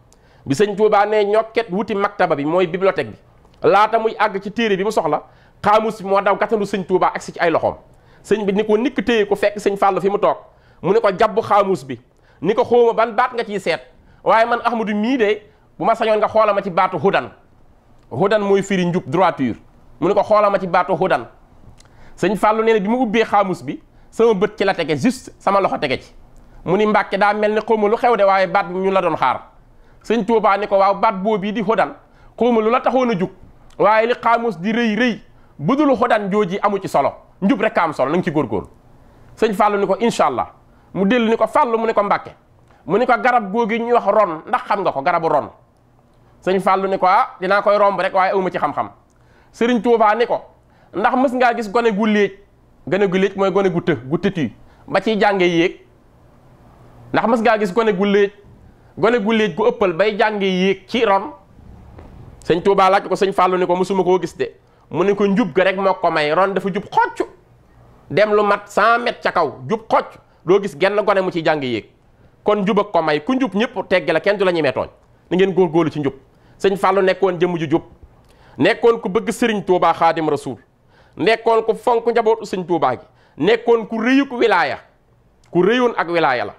bi sëñ Touba ne ñokket wuti maktaba bi mooy bibliothèque bi laata muy àgg ci téere bi mu soxla xaamuus bi moo daw gàttandu sëñ Touba agsi ci ay loxoom. sëñ bi ni ko nikk téye ko fekk sëñ Fallou fi mu toog mu ne ko jàbbu xaamuus bi ni ko xóoma ban baat nga ciy seet waaye man Ahmadou mii de bu ma sañoon nga xoola ma ci baatu hudan hudan mooy firi njub droiture mu ne ko xoolal ma ci baatu hudan sëñ Fallou nee na bi mu ubbee xaamus bi sama bët ci la tege juste sama loxo tege ci mu ni Mbàkke daa mel ni xawma lu xew de waaye baat bi ñu la doon xaar sëñ Tuubaa ni ko waaw baat boobu di hudan xawma lu la taxoon a jug waaye li xaamus di rëy rëy bu dul hudan jooji amu ci solo njub rek a am solo na nga ci góorgóorlu sëñ Fallou ni ko incha allah mu dellu ni ko Fallou mu ni ko Mbàkke mu ni ko garab googi ñuy wax ron ndax xam nga ko garabu ron sëñ Fallou ni ko ah dinaa koy romb rek waaye awma ci xam-xam sëriñ Tuubaa ni ko ndax mës ngaa gis gone gu léej mooy gone gu tëtu ba ciy jànge yéeg ndax mës ngaa gis gone gu léej gu ëppal bay jànge yéeg ci ron sëñ Tuubaa laaj ko sëñ Fallou ni ko mësuma koo gis de mu ni ko njub ga rek moo ko may ron dafa jub xocc dem lu mat 100 mètres ca kaw jub xocc doo gis genn gone mu ciy jànge yéeg kon njub ak ko may ku njub ñëpp tegge la kenn du la ñemee tooñ ni ngeen góorgóorlu ci njub sëñ Fallou nekkoon jëmm ju jub nekkoon ku bëgg sëriñ Tuubaa Xaadim Rasuul nekkoon ku fonk njabootu sëñ Tuubaa gi nekkoon ku rëyu ku wilaaya ku rëyoon ak wilaaya la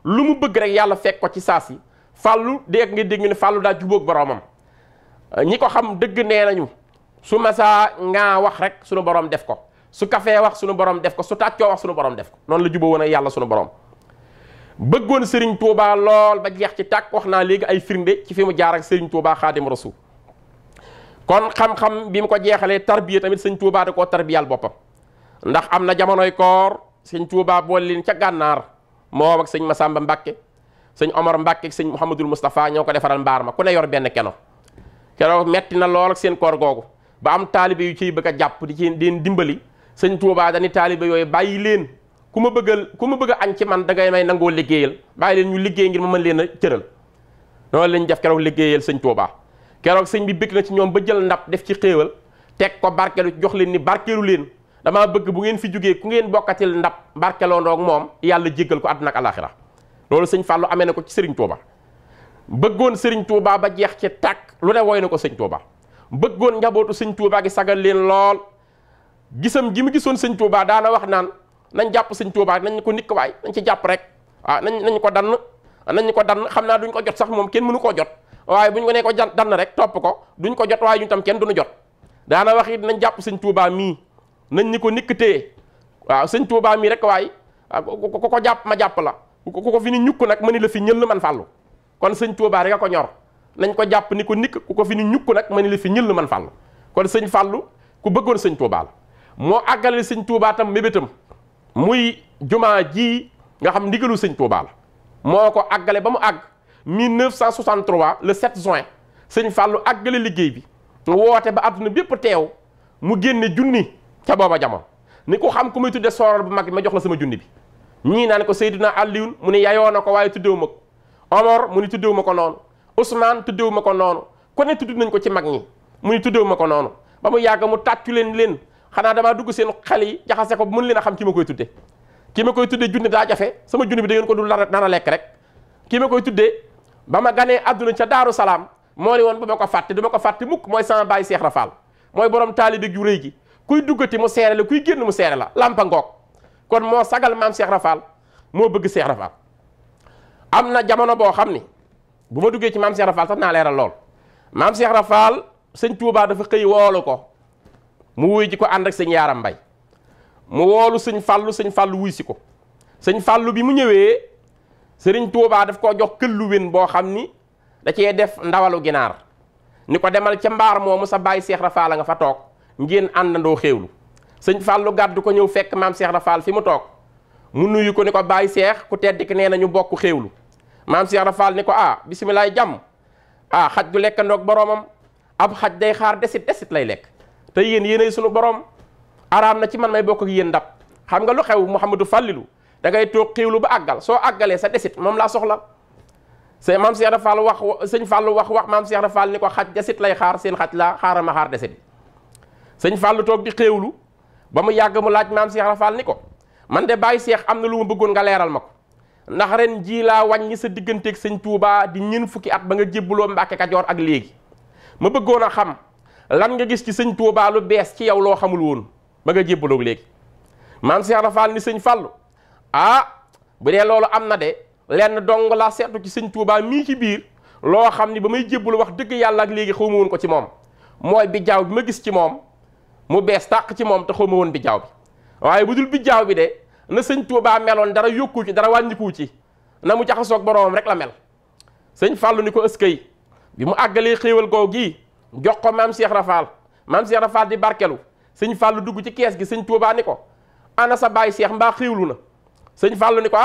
lu mu bëgg rek yàlla fekk ko ci saasi Fallou dégg nga dégg ne Fallou daa jubóog boroomam ñi ko xam dëgg nee nañu su masaa ngaa wax rek sunu borom def ko su kafee wax sunu borom def ko su tàccoo wax sunu borom def ko noonu la jubóo woon ak yàlla sunu borom bëggoon sëriñ Tuubaa lool ba jeex ci tàkk wax naa léegi ay firnde ci fi mu jaar ak sëriñ Tuubaa Xaadim Rasuul kon xam-xam bi mu ko jeexalee tarbiya tamit sëñ Tuubaa da koo tarbiyal boppam ndax am na jamonoy koor sëñ Tuubaa boole leen ca gànnaar moom ak sëñ Masamba Mbàkke sëñ Omar Mbàkke ak sëñ Mouhamadul Moustapha ñoo ko defaral mbaar ma ku ne yor benn keno keroog metti na lool ak seen koor googu ba am taalibe yu ciy bëgg a jàpp di ci leen dimbali sëñ Tuubaa dañi taalibe yooyu bàyyi leen ku ma bëgg a añ ci man da ngay may nangoo liggéeyal bàyyi leen ñu liggéey ngir ma mën leen a cëral noonu lañ def keroog liggéeyal sëñ Tuubaa keroog sëñ bi bëgg na ci ñoom ba jël ndab def ci xéewal teg ko barkeelu jox leen ni barkeelu leen damaa bëgg bu ngeen fi jógee ku ngeen bokkatil ndab barkeeloo moom yàlla jéggal ko àdduna ak alaxira loolu sëñ Fallou amee na ko ci sëriñ Tuubaa bëggoon sëriñ Tuubaa ba jeex ci tàkk lu ne woy na ko sëñ Tuubaa bëggoon njabootu sëñ Tuubaa gi sagal leen lool gisam ji mu gisoon sëñ Tuubaa daana wax naan nañ jàpp sëñ Tuubaa nañ ko nikk waay nañ ci jàpp rek waaw nañ ko dann xam naa duñ ko jot sax moom kenn mënu koo jot waaye buñ ko nee ko dann rek topp ko duñ ko jot waaye ñu tam kenn duñu jot daana wax it nañ jàpp sëñ Tuubaa mii nañ ñi ko nikk téye waaw sëñ Tuubaa mii rek waaye ku ko jàpp ma jàpp la ku ko fi ni ñukk nag ma ni la fi ñël man Fallou kon sëñ Tuubaa rek a ko ñor nañ ko jàpp ni ko nikk ku ko fi ni ñukk nag ma ni la fi ñël man Fallou kon sëñ Fallou ku bëggoon sëñ Tuubaa la moo àggale sëñ Tuubaa tam mébétam muy jumaa ji nga xam ndigalu sëñ Tuubaa la moo ko àggale ba mu àgg 1963 le 7 juin sëñ Fallou àggale liggéey bi woote ba àdduna bépp teew mu génne junni ca booba jamono ni ko xam ku muy tudde sooroor bu mag bi ma jox la sama junni bi ñii naa ne ko Seydina Aliyun mu ni yayoo na ko waaye tuddewu ma ko Omar mu ni tuddewu ma ko noonu Ousmane tuddewu ma ko noonu ku ne tudd nañ ko ci mag ñi mu ni tuddewu ma ko noonu ba mu yàgg mu tàccu leen xanaa damaa dugg seen xel yi jaxase ko mën leen a xam ki ma koy tudde ki ma koy tuddee junni daa jafe sama junni bi da ngeen ko dul dana lekk rek ki ma koy tuddee ba ma ganee àdduna ca Daaru Salaam moo ni woon bu ma ko fàtte du ma ko fàtte mukk mooy sama baay Seex Rafal mooy borom taalibe ju rëy gi kuy duggati mu seere la kuy génn mu seere la lampa ngoog kon moo sagal maam Seex Rafal moo bëgg Seex Rafal am na jamono boo xam ni bu ma duggee ci maam Seex Rafal sax naa leeral lool maam Seex Rafal sëñ Tuubaa dafa xëy woolu ko mu wuy ji ko ànd ak sëñ Yaaram Mbay mu woolu sëñ Fallou wuy si ko sëñ Fallou bi mu ñëwee sëriñ Tuubaa daf koo jox këllu wén boo xam ni da cee def ndawalu ginaar ni ko demal ca mbaar moomu sa baay Seex Rafal nga fa toog ngeen àndandoo xéewlu sëñ Fallou gàddu ko ñëw fekk maam Seex Rafal fi mu toog mu nuyu ko ni ko baay Seex ku tedd ki nee na ñu bokk xéewlu maam Seex Rafal ni ko bisimilaay jàmm xaj du lekk ndoog boroomam ab xaj day xaar desit lay lekk te yéenay sunu borom araam na ci man may bokk ak yéen ndab xam nga lu xew Mouhamadou Fallilou da ngay toog xéewlu ba àggal soo àggalee sa desit moom laa soxla c'est maam Seex Rafal sëñ Fallou wax maam Seex Rafal ni ko xaj desit lay xaar seen xaj la xaaral ma xaar desit sëñ Fallou toog di xéewlu ba mu yàgg mu laaj maam Seex Rafal ni ko man de bàyyi Seex am na lu ma bëggoon nga leeral ma ko ndax ren jii laa wàññi sa digganteeg sëñ Touba di ñeen fukki at ba nga jébbuloo Mbàkke Kajoor ak léegi ma bëggoon a xam lan nga gis ci sëñ Touba lu bees ci yow loo xamul woon ba nga jébbaloo léegi maam Seex Rafal ni sëñ Fallou bu dee loolu am na de lenn dong laa seetu ci sëñ Touba mii ci biir loo xam ni ba may jébbalu wax dëgg yàlla ak léegi xawma woon ko ci moom mooy bijjaaw bi ma gis ci moom mu bees tàq ci moom te xaw ma woon bijjaaw bi waaye bu dul bijjaaw bi de na sëñ Tuubaa meloon dara yokku ci dara wàññiku ci na mu jaxasoog boroomam rek la mel. sëñ Fàllu ni ko ëskay bi mu àggalee xéewal googu gii jox ko maam Cheikh Rafal maam Cheikh Rafal di barkelu sëñ Fàllu dugg ci kees gi sëñ Tuubaa ni ko ana sa baay Cheikh mbaa xéewlu na sëñ Fàllu ni ko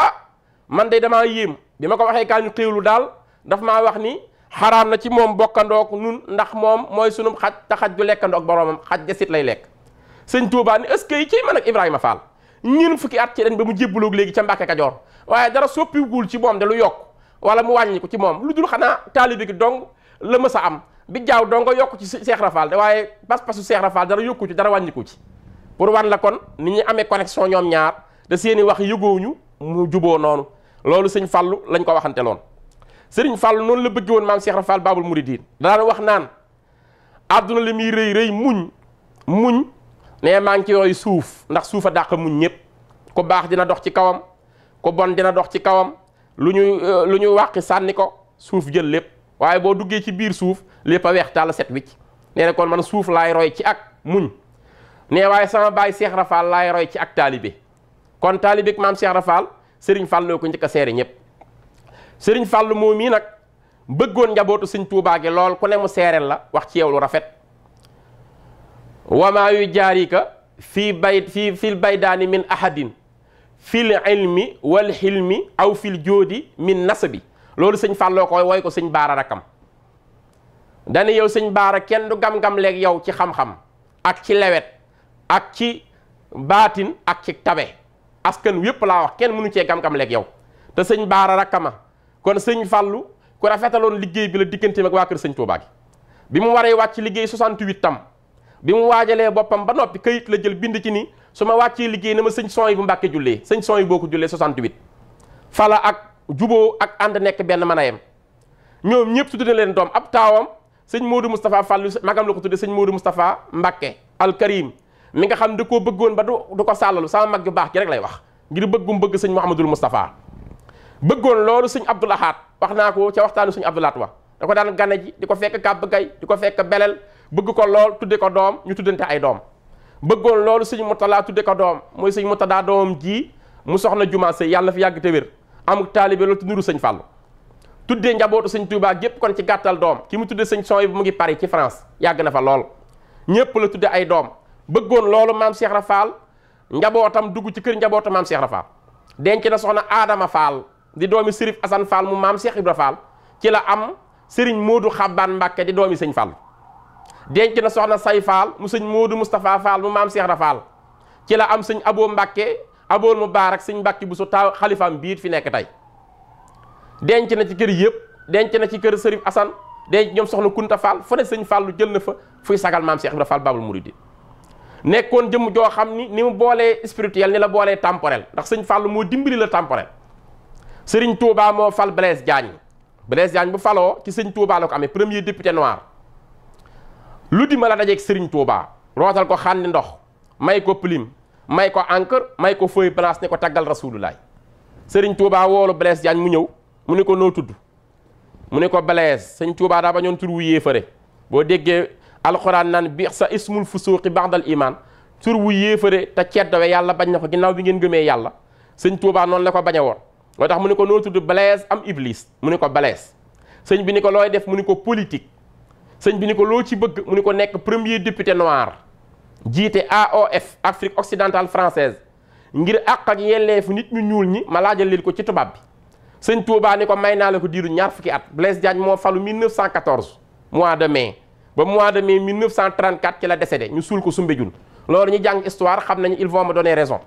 man de damaa yéem bi ma ko waxee kaa ñu xéewlu daal daf maa wax ni xaraam na ci moom bokkandook nun ndax moom mooy sunum xaj te xaj du lekkandook boroomam xaj jasit lay lekk. sëñ Tuubaa ni est-ce que yi ciy man ak Ibrahima Fall ñun fukki at ci ren ba mu jébbaloog léegi ca Mbàkke Kajoor waaye dara soppiwul ci moom de lu yokk wala mu wàññi ko ci moom lu dul xanaa taalibe gi dong la mës a am bi jaaw dong yokk ci Cheikh Rafal de waaye pas-pasu Cheikh Rafal dara yokku ci dara wàññiku ci pour wan la kon ni ñu amee connexion ñoom ñaar te seeni wax yëgoowuñu mu juboo noonu loolu sëñ Fàllu lañ ko waxante loon sëriñ Fàllu noonu la bëgg woon maam Cheikh Rafal Baabul Muridiin daan wax naan àdduna li muy rëy rëy muñ ne maa ngi ci yooyu suuf ndax suufa dàq muñ ñëpp ku baax dina dox ci kawam ku bon dina dox ci kawam lu ñu wàqi sànni ko suuf jël lépp waaye boo duggee ci biir suuf lépp a weex tàll set wicc nee na kon man suuf laay roy ci ak muñ ne waaye sama baay Cheikh Rafal laay roy ci ak taalibe kon taalibe ak maam Cheikh Rafal sëriñ Fàllu ko njëkk a seere ñëpp sëriñ Fàllu moom mii nag bëggoon njabootu sëñ Tuubaa gi lool ku ne mu seereel la wax ci yow lu rafet wamaa yu jaarika fil baydaani min ahadin fil ilmi wal xilmi aw fil jóodi min nasabi loolu sëñ Fàlloo koy woy ko sëñ Baara rakkam dani yow sëñ Baara kenn du gam-gam leeg yow ci xam-xam ak ci lewet ak ci baatin ak ci tabe askan wépp laa wax kenn mënu cee gam-gam leeg yow te sëñ Baara rakkama kon sëñ Fàllu ku rafetaloon liggéey bi la digganteem ak waa kër sëñ Tuubaa gi bi mu waree wàcc liggéey 68 tam bi mu waajalee boppam ba noppi kayit la jël bind ci ni su ma wàccee liggéey na ma sëñ son yi bu Mbàkke jullee sëñ son yi boo ko jullee 68 fala ak juboo ak ànd nekk benn mën a yem ñoom ñëpp tudde na leen doom ab taawam sëñ Modou Moustapha Fallu magam la ko tudde sëñ Modou Moustapha Mbàkke al Karim mi nga xam da koo bëggoon ba du ko sàllalu sama mag ju baax gi rek lay wax ngir bëggum bëgg sëñ Mouhamadul Moustapha bëggoon loolu sëñ Abdou Lahad wax naa ko ca waxtaanu sëñ Abdou Lahad wax da ko daan gane ji di ko fekk kàbb gay di ko fekk belel bëgg ko lool tudde ko doom ñu tuddante ay doom bëggoon loolu sëñ Murtala tudde ko doom mooy sëñ Murtada doomam ji mu soxna juma sëy yàlla fi yàgg te wér amuk taalibe loolu tu nuru sëñ Fàllu tuddee njabootu sëñ Touba gépp kon ci gàttal doom ki mu tudde sëñ Son bu mu ngi Paris ci France yàgg na fa lool ñépp la tudde ay doom bëggoon loolu maam Cheikh Rafal njabootam dugg ci kër njabootu maam Cheikh Rafal denc na soxna Adama Fall di doomi Sërif Assane Fall mu maam Cheikh Ibra Fall ci la am Sëriñ Moodu Xabbaan Mbàkke di doomi sëñ Fall denc na soxna Say Fall mu sëñ Moodu Moustapha Fall mu maam Cheikh Rafal ci la am sëñ Abo Mbàkke Abool Mubaarak sëñ Mbàkke bu su taw xalifaam biir fi nekk tey denc na ci kër yëpp denc na ci kër Sërif Assane denc ñoom soxna Kunta Fall fu ne sëñ Fallu jël na fa fuy sagal maam Cheikh Ibra Fall Babul Muridi nekkoon jëmm joo xam ni mu boolee spirituel ni la boolee temporel ndax sëñ Fallu moo dimbali la temporel Sëriñ Touba moo fal Blaise Diagne bu faloo ci sëñ Touba la ko amee premier député noir lu di ma la dajeeg Sëriñ Touba rootal ko xàndi ndox may ko plume may ko encre may ko feuille blanche ne ko taggal rasulullaay Sëriñ Touba woolu Blaise Diagne mu ñëw mu ne ko noo tudd mu ne ko Blaise sëñ Touba daa bañoon tur wu yéefare boo déggee alxuraan naan bi sa ismul fusuuqi ba'dal iman tur wu yéefare te ceddawe yàlla bañ na ko ginnaaw bi ngeen gëmee yàlla sëñ Touba noonu la ko bañe woon moo tax mu ne ko noo tudd Blaise am Iblis mu ne ko Blaise sëñ bi ni ko looy def mu ne ko politique sëñ bi ni ko loo ci bëgg mu ne ko nekk premier député noir jiite AOF Afrique occidentale française ngir àq ak yelleefu nit ñu ñuul ñi ma laajal leen ko ci tubaab bi sëñ Touba ni ko may naa la ko diiru ñaar fukki at Blaise Diagne moo falu 1914 mois de mai ba mois de mai 1934 ci la décédé ñu suul ko Soumbédioune loolu ñu jàng histoire xam nañu ils vont me donner raison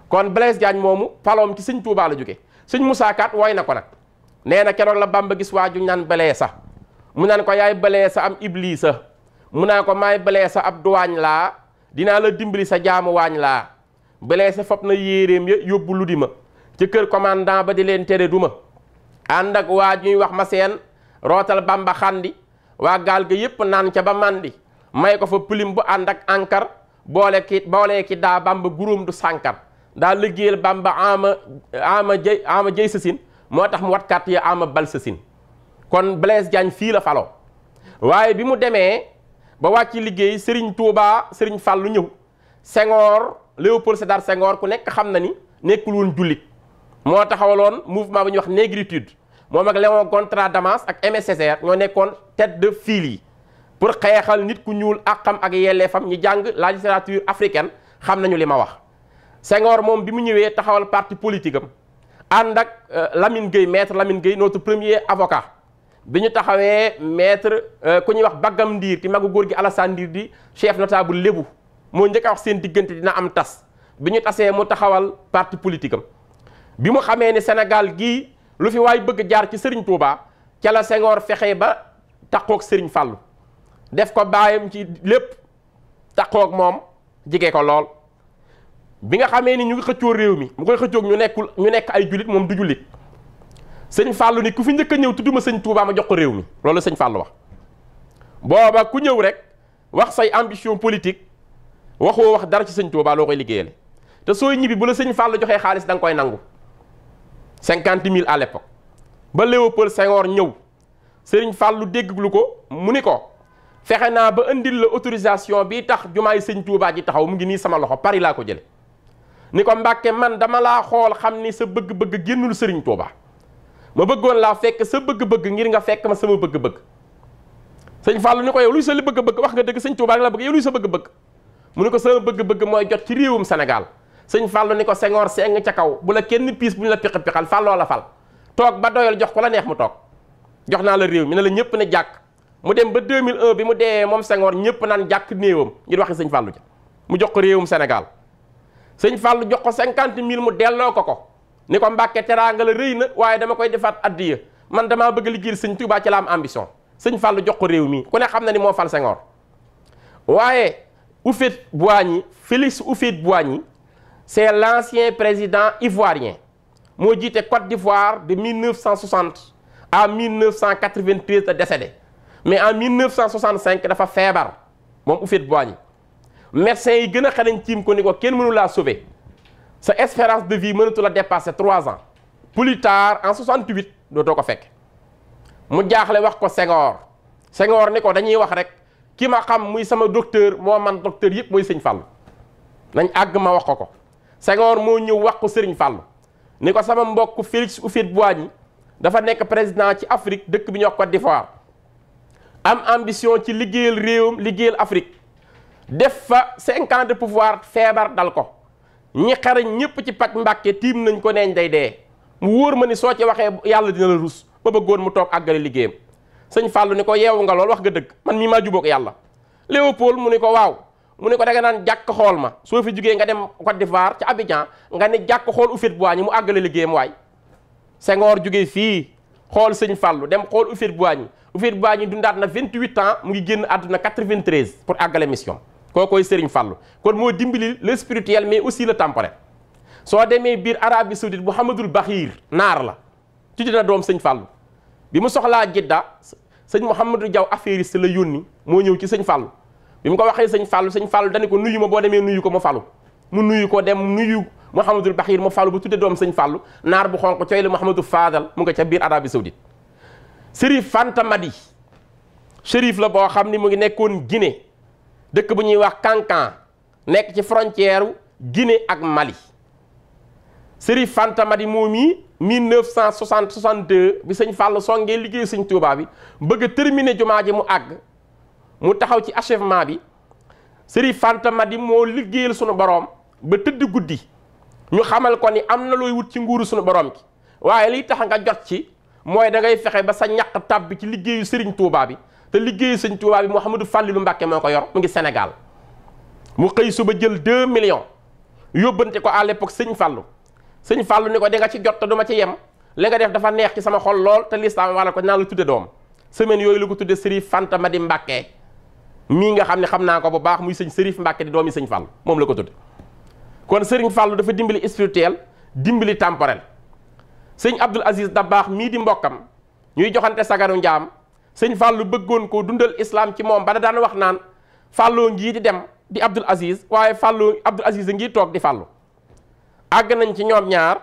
kon Blaise Diagne moomu faloom ci sëñ Touba la jóge sëñ Moussa Kat wooy na ko nag nee na keroog la Bamba gis waaju naan Blaise mu naan ko yaay Blaise am Iblisa mu naan ko maay Blaise ab duwaañ laa dinaa la dimbali sa jaamu waañ laa Blaise fop na yéeréem ya yóbbu lu di ma ci kër commandant ba di leen tere duma ànd ak waa ñuy wax ma seen rootal Bamba xandi waa gaal ga yépp naan ca ba mandi may ko fa plume bu ànd ak encre boole ki daa Bamba guróom du sànkar daa liggéeyal Bamba ama jëy sasin moo tax mu watkat ya ama bal sasin kon Blaise Diagne fii la faloo waaye bi mu demee ba wàcc liggéey Serigne Touba Serigne Fallou ñëw Senghor Léopold Sédar Senghor ku nekk xam na ni nekkul woon jullit moo taxawaloon mouvement bu ñuy wax négritude moom ak Léon Gontran Damas ak Aimé Césaire ñoo nekkoon tête de file yi pour xeexal nit ku ñuul àqam ak yelleefam ñi jàng la littérature africaine xam nañu li ma wax. Senghor moom bi mu ñëwee taxawal parti politique am ànd ak Lamine Gueye maître Lamine Gueye notre premier avocat bi ñu taxawee maître ku ñuy wax Bagam Ndiir ti magu góor gi Alassane Ndiir di chef notable lébu moo njëkk a wax seen diggante dina am tas bi ñu tasee mu taxawal parti politique am bi mu xamee ne Sénégal gii lu fi waay bëgg jaar ci Serigne Touba ca la Senghor fexe ba taqoog Serigne Fallou def ko baayam ci lépp taqoog moom jige ko lool. bi nga xamee ni ñu ngi xëccoo réew mi mu koy xëccoog ñu nekk ay jullit moom du jullit sëñ Fallou ni ku fi njëkk a ñëw tudduma sëñ Touba ma jox ko réew mi loolu sëñ Fallou wax. booba ku ñëw rek wax say ambition politique waxoo wax dara ci sëñ Touba loo koy liggéeyale te sooy ñibbi bu la sëñ Fallou joxee xaalis da nga koy nangu 50 000 à l'époque ba Léopold Senghor ñëw sëriñ Fallou dégglu ko mu ni ko fexe naa ba indil la autorisation bi tax jumaay sëñ Touba ji taxaw mu ngi nii sama loxo Paris laa ko jële ni ko Mbàkke man dama laa xool xam ni sa bëgg-bëgg génnul sëriñ Touba ma bëggoon laa fekk sa bëgg-bëgg ngir nga fekk ma sama bëgg-bëgg sëñ Fallou ni ko yow luy sa li bëgg-bëgg wax nga dëgg sëñ Touba rek la bëgg yow luy sa bëgg-bëgg mu ni ko sama bëgg-bëgg mooy jot ci réewum Sénégal sëñ Fallou ni ko Senghor seng ca kaw bu la kenn piis bu ñu la piqi-piqal Falloo la fal toog ba doyal jox ko la neex mu toog jox naa la réew mi ne la ñëpp ne jàkk mu dem ba 2001 bi mu dee moom Senghor ñëpp naan jàkk néewam ngir waxi sëñ Fallou ja mu jox ko réewum Sénégal sëñ Fallou jox ko 50 000 mu delloo ko ni ko Mbàkke teraanga la rëy na waaye dama koy defaat addiya man damaa bëgg liggéeyal sëñ Touba ci la am ambition sëñ Fallou jox ko réew mi ku ne xam na ni moo fal Senghor waaye Houphouët-Boigny Félix Houphouët-Boigny c'est l'ancien président ivoirien moo jiite Côte d'Ivoire de 1960 à 1993 la décédé mais en 1965 dafa feebar moom Houphouët-Boigny médecin yi gën a xarañ tiim ko ni ko kenn mënu laa sauver sa espérance de vie mënatu la dépasser 3 ans plus tard en 68 dootoo ko fekk mu jaaxle wax ko Senghor ni ko dañuy wax rek ki ma xam muy sama docteur moo man docteur yëpp mooy sëñ Fallou nañ àgg ma wax ko Senghor moo ñëw wax ko Serigne Fallou ni ko sama mbokk Félix Houphouët-Boigny dafa nekk président ci Afrique dëkk bi ñuy wax Côte d'Ivoire am ambition ci liggéeyal réewam liggéeyal Afrique def fa 5 ans de pouvoir feebar dal ko ñi xarañ ñëpp ci paj Mbàkke tiim nañ ko neeñ day dee mu wóor ma ni soo ci waxee yàlla dina la rus ba bëggoon mu toog àggale liggéeyam sëñ Fallou ni ko yeewu nga lool wax nga dëgg man mii maa jubóog yàlla Léopold mu ni ko waaw mu ni ko da nga naan jàkk xool ma soo fi jugee nga dem Côte d'Ivoire ci Abidjan nga ne jàkk xool Houphouët-Boigny mu àggale liggéeyam waay Senghor jugee fii xool sëñ Fallou dem xool Houphouët-Boigny dundaat na 28 ans mu ngi génn àdduna 93 pour àggale mission kookoy Serigne Fallou kon moo dimbali le spirituel mais aussi le temporel soo demee biir Arabie Saoudite Mouhamadul Bakhir naar la tuddi na doom sëñ Fallou bi mu soxlaa Jidda sëñ Mouhamadou Diaw affairiste la yónni moo ñëw ci sëñ Fallou bi mu ko waxee sëñ Fallou dani ko nuyu ma boo demee nuyu ko mu falu mu nuyu ko dem nuyu Mouhamadul Bakhir mu falu bu tudde doom sëñ Fallou naar bu xonq coy la Mouhamadou Fadal mu nga ca biir Arabie Saoudite Chérif Fanta Madi chérif la boo xam ni mu ngi nekkoon Guinée dëkk bu ñuy wax Kankan nekk ci frontière Guinée ak Mali Chérif Fanta Madi moom yi 1962 bi sëñ Fallou songee liggéey sëñ Touba bi bëgg a terminer jumaa ji mu àgg mu taxaw ci achèvement bi Chérif Fanta Madi moo liggéeyal sunu boroom ba tëdd guddi ñu xamal ko ni am na looy wut ci nguuru sunu boroom ki waaye liy tax nga jot ci mooy da ngay fexe ba sa ñaq tàbbi ci liggéeyu Serigne Touba bi te liggéeyu sëñ Touba bi Mouhamadou Fallilou Mbacké moo ko yor mu ngi Sénégal mu xëy suba jël 2 millions yóbbante ko à l'époque sëñ Fallou ni ko di nga ci jot te du ma ci yem li nga def dafa neex ci sama xol lool te lislaam wala ko naa la tudde doom semaine yooyu la ko tudde Chérif Fanta Madi Mbacké mii nga xam ne xam naa ko bu baax muy sëñ Chérif Mbacké di doomi sëñ Fallou moom la ko tudde kon Serigne Fallou dafa dimbali spirituel dimbali temporel sëñ Abdoul Aziz Dabakh mii di mbokkam ñuy joxante sagaru njaam sëñ Fallou bëggoon ko dundal islam ci moom ba da daan wax naan Fallou ngii di dem di Abdoul Aziz waaye Abdoul Aziz a ngi toog di Fallou àgg nañ ci ñoom ñaar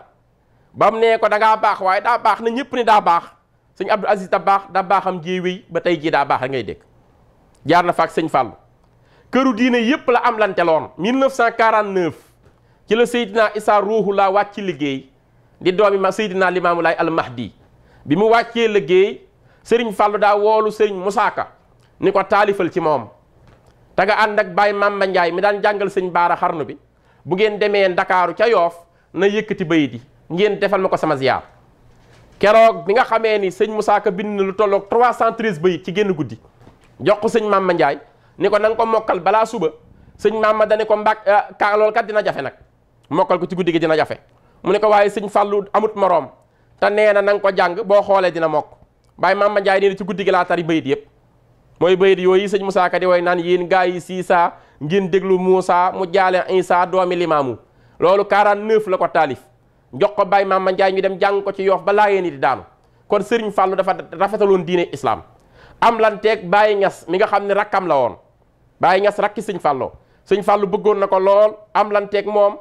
ba mu nee ko da ngaa baax waaye daa baax na ñëpp ni daa baax sëñ Abdoul Aziz Dabakh da baaxam jee wéy ba tey jii daa baax a ngay dégg jaar na fa ak sëñ Fallou këru diine yépp la am lanteloon 1949 ci la Seydina Issa Ruuhullah wàcc liggéey di doomi ma Seydina Limaamu Laay al Mahdi bi mu wàccee liggéey sëriñ Fallou daa woolu sëriñ Moussa Ka ni ko taalifal ci moom te nga ànd ak Baye Mamba Ndiaye mi daan jàngal sëñ Baara xarnu bi bu ngeen demee Ndakaaru ca Yoof na yëkkati bayit yi ngeen defal ma ko sama ziyaar keroog bi nga xamee ni sëñ Moussa Ka bind na lu tolloog 313 bayit ci génn guddi jox ko sëñ Mamba Ndiaye ni ko na nga ko mokkal balaa suba sëñ Mamba dane ko ka loolu kat dina jafe nag mokkal ko ci guddi gi dina jafe mu ne ko waaye sëñ Fallou amut moroom te nee na nga ko jàng boo xoolee dina mokk Baye Mamba Ndiaye nee na ci guddi gi laa tari bayit yëpp mooy bayit yooyu sëñ Moussa Ka di woy naan yéen gaa yi Siisa ngeen déglu Moussa mu jaale Isa doomi Limaamu loolu 49 la ko taalif jox ko Baye Mamba Ndiaye ñu dem jàng ko ci Yoof ba Laayeen di daanu kon Serigne Fallou dafa rafetaloon diine islam am lanteeg Baye Ñas mi nga xam ne rakkam la woon Baye Ñas rakki sëñ Fallou bëggoon na ko lool am lanteeg moom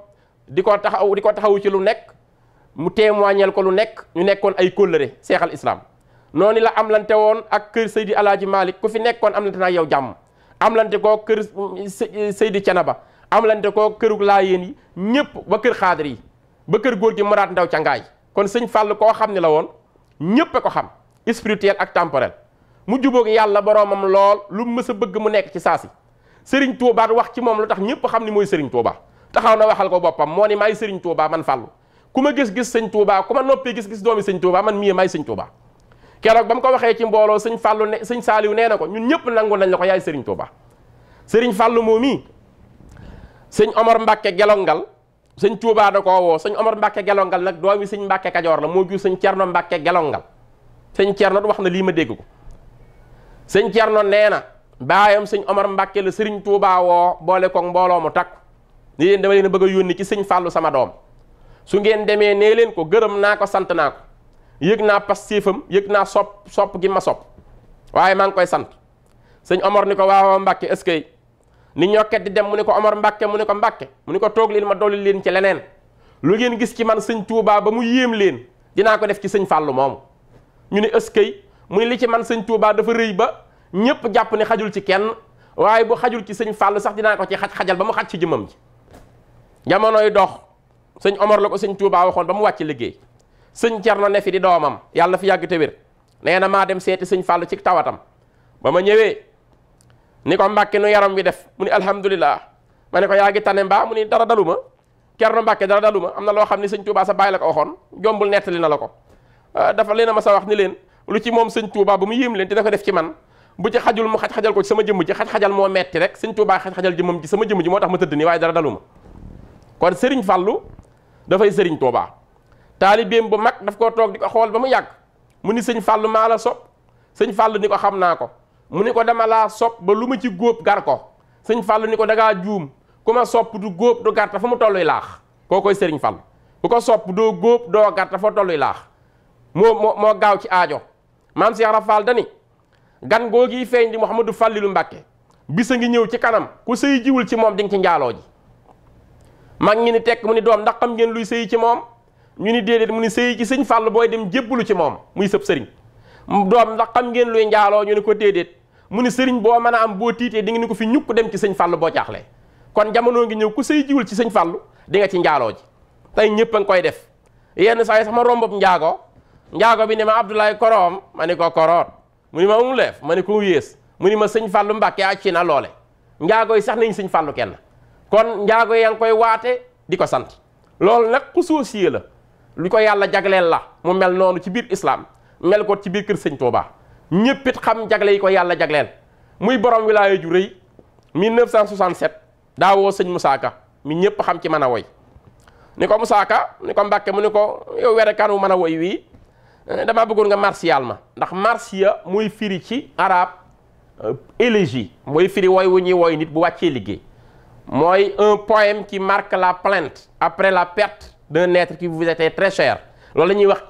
di ko taxawu ci lu nekk mu témoignel ko lu nekk ñu nekkoon ay kóllëre seexal islam noonu la am lante woon ak kër Seydi Alaaji Malick ku fi nekkoon am lante naa yow jàmm am lante koo kër Seydi Canaba am lante koo kërug Laayeen yi ñëpp ba kër xaadir yi ba kër góor gi Muraat Ndaw ca Ngaay kon sëñ Fallou koo xam ne la woon ñëpp a ko xam spirituel ak temporel mu jubóog yàlla boroomam lool lu mës a bëgg mu nekk ci saasi Serigne Touba wax ci moom lu tax ñëpp xam ni mooy Serigne Touba taxaw na waxal ko boppam moo ni maay Serigne Touba man Fallou ku ma gis-gis sëñ Touba ku ma noppee gis-gis doomi sëñ Touba man mii maay sëñ Touba keroog ba mu ko waxee ci mbooloo sëñ Fallou ne sëñ Saaliw nee na ko ñun ñëpp nangu nañ la ko yaay Serigne Touba Serigne Fallou moo mii sëñ Omar Mbacke gelongal sëñ Touba da koo woo sëñ Omar Mbacke gelongal nag doomi sëñ Mbacke Kajoor la moo jur sëñ Cerno Mbacke gelongal sëñ Cerno wax na lii ma dégg ko sëñ Cerno nee na baayam sëñ Omar Mbacke la Serigne Touba woo boole ko mbooloo mu takk ni leen dama leen a bëgg a yónni ci sëñ Fallou sama doom su ngeen demee nee leen ko gërëm naa ko sant naa ko yëg naa pastéefam yëg naa sopp gi ma sopp waaye maa ngi koy sant sëñ Omar ni ko waaw Mbacke est-ce que ni ñokket di dem mu ni ko Omar Mbacke mu ni ko Mbacke mu ni ko toog leen ma dolli leen ci leneen lu ngeen gis ci man sëñ Touba ba mu yéem leen dinaa ko def ci sëñ Fallou moomu ñu ni est-ce que mu ni li ci man sëñ Touba dafa rëy ba ñëpp jàpp ni xajul ci kenn waaye bu xajul ci sëñ Fallou sax dinaa ko ci xajal ba mu xaj ci jëmmam ji jamonoy dox sëñ Omar la ko sëñ Touba waxoon ba mu wàcc liggéey sëñ Cerno ne fi di doomam yàlla na fi yàgg te wér nee na maa dem seeti sëñ Fallou ci tawatam ba ma ñëwee ni ko Mbàkke nu yaram wi def mu ni alhamdulilah ma ne ko yaa ngi tane mbaa mu ni dara dalu ma Cerno Mbàkke dara dalu ma am na loo xam ni sëñ Touba sa bàyyi la ko waxoon jombul nettali na la ko dafa leen a ma sa wax ni leen lu ci moom sëñ Touba ba mu yéem leen dina ko def ci man bu ci xajul mu xaj-xajal ko ci sama jëmm ji xaj-xajal moo metti rek sëñ Touba xaj-xajal jëmmam ji sama jëmm ji moo tax ma tëdd nii waaye dara dalu ma kon Serigne Fallou dafay Serigne Touba taalibeem bu mag daf koo toog di ko xool ba mu yàgg mu ni sëñ Fallou maa la sopp sëñ Fallou ni ko xam naa ko mu ni ko dama laa sopp ba lu ma ci góob gar ko sëñ Fallou ni ko dangaa juum ku ma sopp du góob du gar ta fa mu tolluy laax koo koy Serigne Fallou ku ko sopp doo góob doo gar ta fa tolluy laax moo gaaw ci aajo maam Cheikh Rafal dani gan googi feeñ di Mouhamadou Fallilou Mbacke bis a ngi ñëw ci kanam ku sëy jiwul ci moom di nga ci njaaloo ji mag ñi ni tekk mu ni doom ndax xam ngeen luy sëy ci moom ñu ni déedéet mu ni sëy ci sëñ Fallou booy dem jébbalu ci moom muy sëb sëriñ doom ndax xam ngeen luy njaaloo ñu ni ko déedéet mu ni sëriñ boo mën a am boo tiitee di nga ni ko fi ñukk dem ci sëñ Fallou boo jaaxlee kon jamono ngi ñëw ku sëy jiwul ci sëñ Fallou di nga ci njaaloo ji tey ñëpp a ngi koy def yenn saa yi sax ma rombab njaago bi ne ma Abdoulaye koroom ma ni ko koroot mu ni ma mu leef ma ni ko yées mu ni ma sëñ Fallou Mbacke acci na loole njaago yi sax nañ sëñ Fallou kenn kon njaago yaa ngi koy waate di ko sant loolu nag xusuusiye la lu ko yàlla jagleel la mu mel noonu ci biir islam mel ko ci biir kër sëñ Touba ñëpp it xam jagle yi ko yàlla jagleel muy borom wilaaya ju rëy 1967 daa woo sëñ Moussa Ka mi ñëpp xam ci mën a woy ni ko Moussa Ka ni ko Mbacke mu ni ko yow werekaan wu mën a woy wii damaa bëggoon nga martial ma ndax marsia mooy firi ci arabe élégie mooy firi woy wu ñuy woy nit bu wàccee liggéey mooy un poème qui marque la plainte après la perte d'un être qui vous était très cher loolu la ñuy wax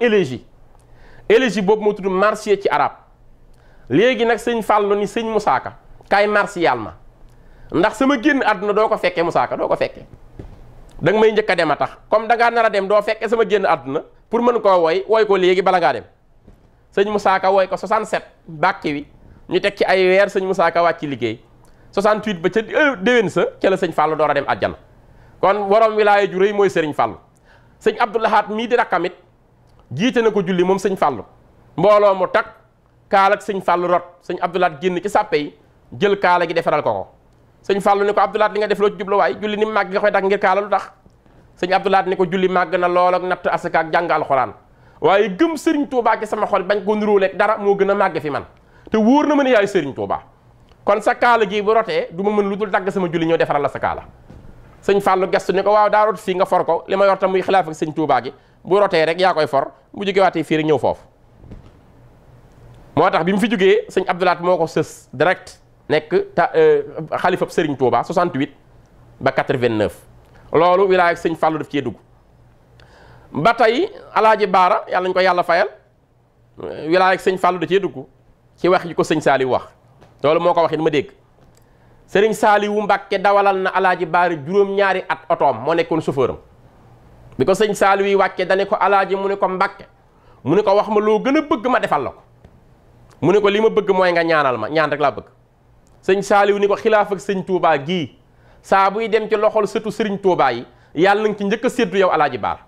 élégie boobu moo tudd marsiya ci arabe léegi nag sëñ Fallou ni sëñ Moussa Ka kaay martial ma ndax sama génn àdduna doo ko fekkee Moussa Ka doo ko fekkee da nga may njëkk a dem a tax comme da ngaa nar a dem doo fekkee sama génn àdduna pour mën koo woy ko léegi bala ngaa dem sëñ Moussa Ka woy ko 67 bàkki wi ñu teg ci ay weer sëñ Moussa Ka wàcc ci liggéey 68 ba ca déwén sa ca la sëñ Fallou door a dem àjjana kon borom wilaaya ju rëy mooy sëriñ Fallou. sëñ Abdou Lahad mii di rakkamit jiite na ko julli moom sëñ Fallou mbooloo mu takk kaala ak sëñ Fallou rot sëñ Abdou Lahad génn ci sàppe yi jël kaala gi defaral ko sëñ Fallou ni ko Abdou Lahad li nga def loo ci jubluwaay julli ni màgg nga koy dakk ngir kaala lu tax sëñ Abdou Lahad ni ko julli màgg na lool ak natt asaka ak jàng alxuraan waaye gëm Serigne Touba ci sama xol bañ ko niróoleeg dara moo gën a màgg fi man te wóor na ma ne yaay Serigne Touba kon sa kaala gi bu rotee du ma mën lu dul dagg sama julli ñëw defaral la sa kaala sëñ Fallou gestu ni ko waaw daa rot fii nga for ko li ma yor tam muy xilaaf ak sëñ Touba gi bu rotee rek yaa koy for bu jógewaatee fii rek ñëw foofu moo tax bi mu fi jógee sëñ Abdou Lahad moo ko sës direct nekk xalifab Serigne Touba 68 ba 89 loolu wilaaya ak sëñ Fallou daf cee dugg ba tey alaaji Baara yàlla nañu ko yàlla fayal wilaaya ak sëñ Fallou da cee dugg ci wax yi ko sëñ Saliou wax loolu moo ko waxit ma dégg sëriñ Saliou Mbàkke dawalal na alaaji Baara juróom-ñaari at otoom moo nekkoon chauffeur am bi ko sëñ Saliou yi wàcce dane ko alaaji mu ne ko Mbàkke mu ne ko wax ma loo gën a bëgg ma defal la ko mu ne ko li ma bëgg mooy nga ñaanal ma ñaan rek laa bëgg sëñ Saliou ni ko xilaaf ak sëñ Touba gii saa buy dem ci loxol sëtu sëriñ Touba yi yàlla nga ci njëkk a séddu yow alaaji Baara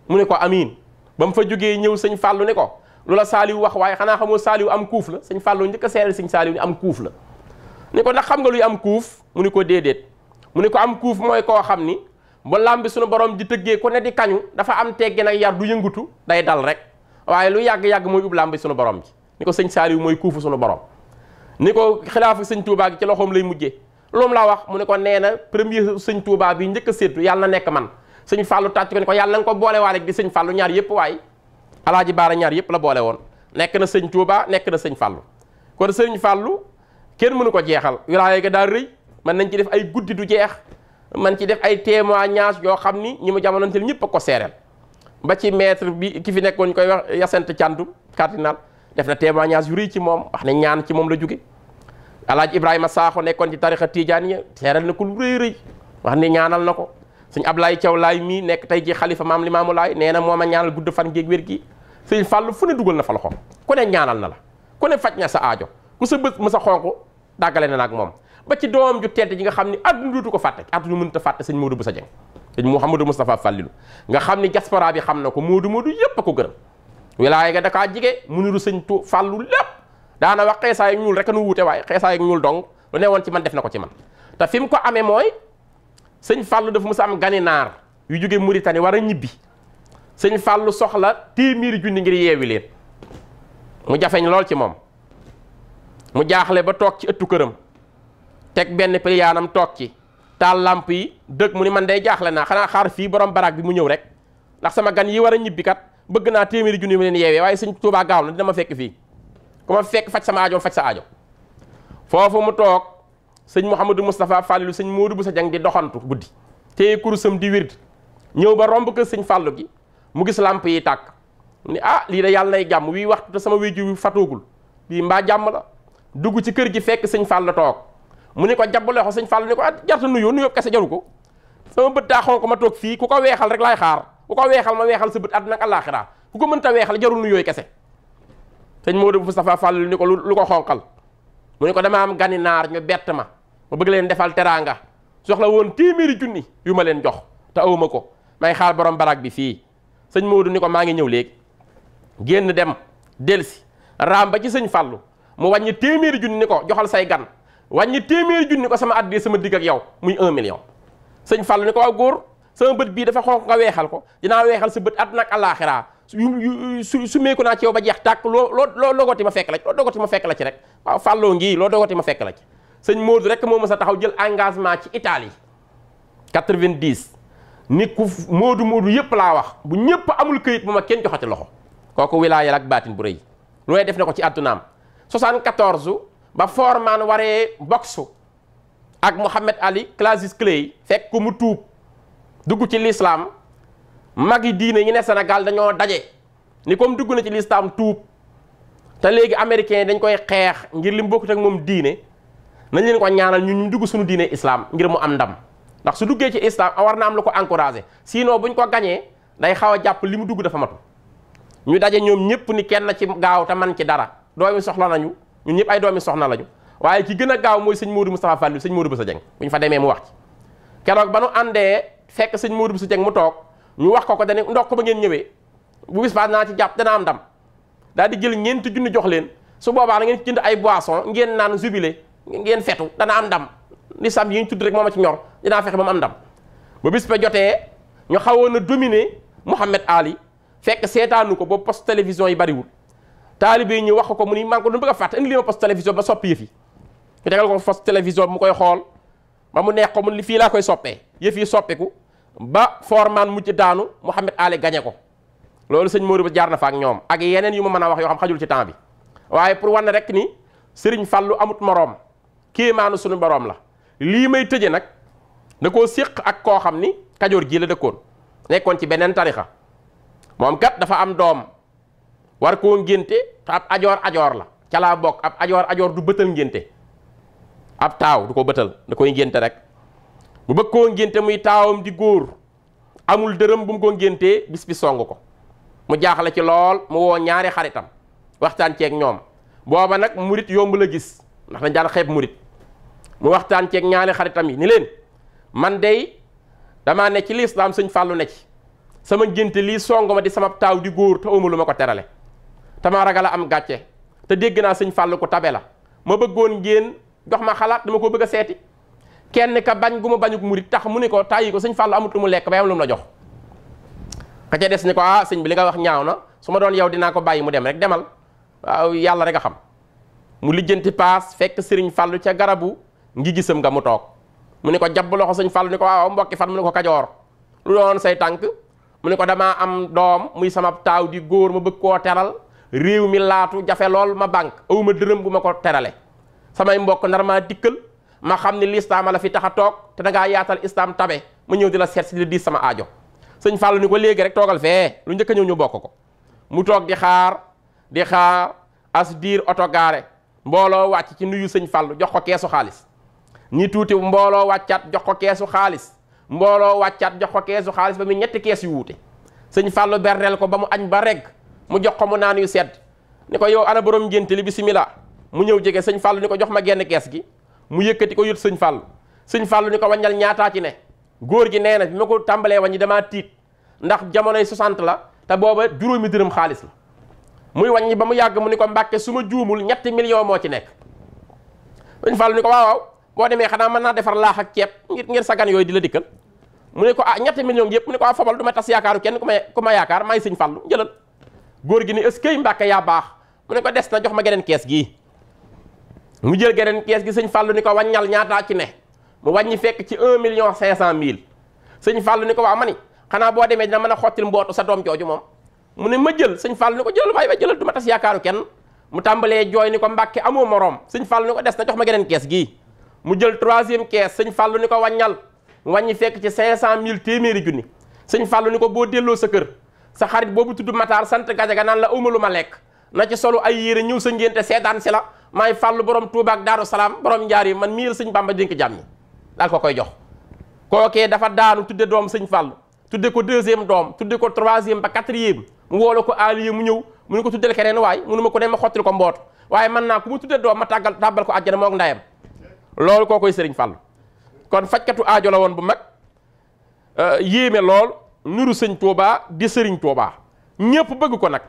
mu ne ko amiin ba mu fa jógee ñëw sëñ Fallou ni ko loola Saliou wax waaye xanaa xamoo Saliou am kuuf la sëñ Fallou njëkk a seeral sëñ Saliou ni am kuuf la ni ko ndax xam nga luy am kuuf mu ni ko déedéet mu ni ko am kuuf mooy koo xam ni ba làmbi suñu borom di tëggee ku ne di kañu dafa am teggi nag yar du yëngutu day dal rek waaye lu yàgg-yàgg mooy ub làmbi suñu borom ji ni ko sëñ Saliou mooy kuufu suñu borom ni ko xilaafu sëñ Touba gi ci loxoom lay mujjee loolu la wax mu ne ko nee na premier sëñ Touba bi njëkk a séddu yàlla na nekk man sëñ Fallou tàcc ko ni ko yàlla na nga ko boole waa rek di sëñ Fallou ñaar yëpp waaye alaaji Baara ñaar yëpp la boole woon nekk na sëñ Touba nekk na sëñ Fallou kon sëñ Fallou kenn mënu ko jeexal wilaaya ga daal rëy man nañ ci def ay guddi du jeex man ci def ay témoignage yoo xam ni ñi ma jamonoonteel ñëpp a ko seereel ba ci maître bi ki fi nekkoon ñu koy wax Yacinthe Thiandoum cardinal def na témoignage yu rëy ci moom wax ne ñaan ci moom la jóge alaaji Ibrahima Sakho nekkoon ci tarixa Tijaaniya seereel na ko lu rëy rëy wax ne ñaanal na ko sëñ Ablaye Thiaw Laay mii nekk tey ji xalifa maam Limaamu Laay nee na moom a ñaanal gudd fan géeg wér gi sëñ Fallou fu ne dugal na fa loxoom ku ne ñaanal na la ku ne faj na sa aajo ku sa bët mu sa xonq dàggale na nag moom ba ci doomam ju tedd ji nga xam ni àdduna dootu ko fàtte àdduna mënut a fàtte sëñ Modou Boussa Dieng sëñ Mouhamadou Moustapha Fallilou nga xam ni diaspora bi xam na ko Modou yépp a ko gërëm wilaaya ga dakaa jige mu niru sëñ Fallou lépp daana wax xeesaay ak ñuul rek a nu wuute waaye xeesaay ak ñuul dong lu ne woon ci man def na ko ci man te fi mu ko amee mooy sëñ Fallou dafa mës a am gani naar yu jóge Mauritanie war a ñibbi sëñ Fallou soxla téeméeri junni ngir yeewi leen mu jafeñ lool ci moom mu jaaxle ba toog ci ëttu këram teg benn piliyaanam toog ci taal lamp yi dëgg mu ni man day jaaxle naa xanaa xaar fii borom baraag bi mu ñëw rek ndax sama gan yi war a ñibbi kat bëgg naa téeméeri junni ma leen yeewee waaye sëñ Touba gaaw na dina ma fekk fii ku ma fekk faj sama aajo faj sa aajo foofu mu toog sëñ Mouhamadou Moustapha Fallilou sëñ Modou Boussa Dieng di doxantu guddi téye kurusam di wird ñëw ba romb kër sëñ Fallou gi mu gis lamp yi tàkk ni ah lii de yàlla nay jàmm wii waxtu te sama wéju wi fatoogul bii mbaa jàmm la dugg ci kër gi fekk sëñ Fallou toog mu ni ko jàpp loxo sëñ Fallou ni ko jarta nuyoo kese jaru ko sama bët daa xonk ma toog fii ku ko weexal rek laay xaar ku ko weexal ma weexal sa bët àddina ak àllaaxira ku ko mënta weexal jarul nuyooy kese sëñ Modou Moustapha Fallilou ni ko lu ko xonqal mu ni ko dama am gani naar ñu bett ma bëgg leen defal teraanga soxla woon téeméeri junni yu ma leen jox te awuma ko may xaar borom barak bi fii sëñ Modou ni ko maa ngi ñëw léegi génn dem delsi raam ba ci sëñ Fallou mu wàññi téeméeri junni ni ko joxal say gan wàññi téeméeri junni ko sama addee sama digg ak yow muy 1 million sëñ Fallou ni ko waaw góor sama bët bii dafa xonq nga weexal ko dinaa weexal sa bët àddina ak àllaaxira su meeku naa ci yow ba jeex tàkk loo dogoti ma fekk la loo dogoti ma fekk la ci rek waaw Fallou ngii loo dogoti ma fekk la ci sëñ Modou rek moo mës a taxaw jël engagement ci Italie 90 nit ku Modou yëpp laa wax bu ñëpp amul këyit bu ma kenn joxati loxo kooku wilaaya ak baatin bu rëy looy def na ko ci àddunaam 74 ba Foreman waree boxe ak Mouhamed Ali Cassius Clay fekk ko mu tuub dugg ci l'islam mag yi diine ñi ne Sénégal dañoo daje ni comme dugg na ci l'islam tuub te léegi américain dañ koy xeex ngir li mu bokkut ak moom diine nañ leen ko ñaanal ñu dugg suñu diine islam ngir mu am ndam ndax su duggee ci islam war na am lu ko encouragé sinon buñ ko gañee day xaw a jàpp li mu dugg dafa matu ñu daje ñoom ñëpp ni kenn ci gaaw te man ci dara doomi soxla nañu ñun ñëpp ay doomi soxna lañu waaye ki gën a gaaw mooy sëñ Modou Moustapha Fall sëñ Modou Bousso Dieng bu ñu fa demee mu wax ci keroog ba nu àndee fekk sëñ Modou Bousso Dieng mu toog ñu wax ko dañu ndox ko ba ngeen ñëwee bu bis baa naa ci jàpp dana am ndam daal di jël ñeenti junni jox leen su boobaa da ngeen ci jënd ay boisson ngeen naan jubilé ngeen fetu dana am ndam li sam yi ñu tudd rek moom a ci ñor dinaa fexe ba mu am ndam ba bis ba jotee ñu xawoon a dominer Mouhamed Ali fekk seetaanu ko boobu poste télévision yi bariwul taalibe yi ñu wax ko mu ni maa ngi ko doon bëgg a fàtte indi li ma poste télévision ba soppi yëf yi ñu tegal ko poste télévision bi mu koy xool ba mu neex ko mu li fii laa koy soppee yëf yi soppeeku ba forman mujj daanu Mouhamed Ali gañe ko loolu sëñ Modou ba jaar na fa ak ñoom ak yeneen yu ma mën a wax yoo xam xajul ci temps bi waaye pour wane rek ni Serigne Fallou amut moroom kéemaanu suñu boroom la lii may tëje nag da koo séq ak koo xam ni Kajoor gii la dëkkoon nekkoon ci beneen tarixa moom kat dafa am doom war koo ngénte te ab ajoor la ca laa bokk ab ajoor du bëtal ngénte ab taaw du ko bëtal da koy ngénte rek bu bëgg koo ngénte muy taawam di góor amul dërëm bu mu ko ngéntee bis bi song ko mu jaaxle ci lool mu woo ñaari xaritam waxtaan ceeg ñoom booba nag murit yomb la gis ndax dañ daan xeeb murit mu waxtaan ceeg ñaari xaritam yi ni leen man dey damaa ne ci lislaam sëñ Fallou ne ci sama ngénte lii song ma di sama taaw di góor te awma lu ma ko terale tama ragal a am gàcce te dégg naa sëñ Fallou ko tabe la ma bëggoon ngeen jox ma xalaat dama ko bëgg a seeti kenn ka bañ gu ma bañuk murit tax mu ni ko tàyyi ko sëñ Fallou amut lu mu lekk ba am lu mu la jox ka ca des ni ko ah sëñ bi li nga wax ñaaw na su ma doon yow dinaa ko bàyyi mu dem rek demal waaw yàlla rek a xam mu lijjanti paas fekk sëriñ Fallou ca garabu ngi gisam nga mu toog mu ni ko jabb loxo sëñ Fallou ni ko waaw mbokki fan mu ni ko Kajoor lu doon say tànk mu ni ko damaa am doom muy sama taaw di góor ma bëgg koo teral réew mi laatu jafe lool ma banque awuma dërëm bu ma ko terale samay mbokk nar maa dikkal ma xam ne lislaam la fi tax a toog te da ngaa yaatal islam tabe ma ñëw di la seet si di diis sama aajo sëñ Fallou ni ko léegi rek toogal fee lu njëkk a ñëw ñu bokk ko mu toog di xaar as diir oto gaare mbooloo wàcc ci nuyu sëñ Fallou jox ko keesu xaalis ñi tuuti mbooloo wàccaat jox ko keesu xaalis mbooloo wàccaat jox ko keesu xaalis ba mu ñetti kees yu wuute sëñ Fallou berneel ko ba mu añ ba regg mu jox ko mu naan yu sedd ni ko yow ana borom ngénte li bismillah mu ñëw jege sëñ Fallou ni ko jox ma genn kees gi mu yëkkati ko yut sëñ Fallou ni ko wàññal ñaataa ci ne góor gi nee na bi ma ko tàmbalee wàññi damaa tiit ndax jamonoy 60 la te booba juróomi dërëm xaalis la muy wàññi ba mu yàgg mu ni ko Mbàkke su ma juumul 3 millions moo ci nekk sëñ Fallou ni ko waaw boo demee xanaa mën naa defar laax ak ceeb ngir sa gan yooyu di la dikkal mu ne ko ah 3 millions yëpp mu ne ko ah fobal du ma tas yaakaaru kenn ku ma yaakaar maay sëñ Fallou jëlal góor gi ni est-ce que Mbàkke yaa baax mu ne ko des na jox ma geneen kees gii mu jël geneen kees gi sëñ Fallou ni ko wàññal ñaataa ci ne mu wàññi fekk ci 1,5 million sëñ Fallou ni ko waaw ma ni xanaa boo demee dina mën a xottil mbootu sa doom jooju moom mu ne ma jël sëñ Fallou ni ko jëlal waay jëlal du ma tas yaakaaru kenn mu tàmbalee jooy ni ko Mbàkke amoo moroom sëñ Fallou ni ko des na jox ma geneen kees gii mu jël 3e kees sëñ Fallou ni ko wàññal mu wàññi fekk ci 500,000 téeméeri junni sëñ Fallou ni ko boo delloo sa kër sa xarit boobu tudd Matar sant Gajaga naan la awma lu ma lekk na ci solu ay yére ñëw sa ngénte seetaan si la maay Fallou borom Touba ak Daaru Salaam borom Njaari man mii la sëñ Bamba dénk jàmm ñi daal ko koy jox kookee dafa daanu tudde doom sëñ Fallou tudde ko 2e doom tudde ko 3e ba 4e mu woolo ko aliye mu ñëw mu ne ko tuddel keneen waay mu ne ma ko ne ma xottil ko mboot waaye man naa ku mu tudde doom ma tàbbal ko àjjana mook ndayam loolu koo koy sëriñ Fallou kon fajkatu aajo la woon bu mag yéeme lool nuru sëñ Touba di sëriñ Touba ñëpp bëgg ko nag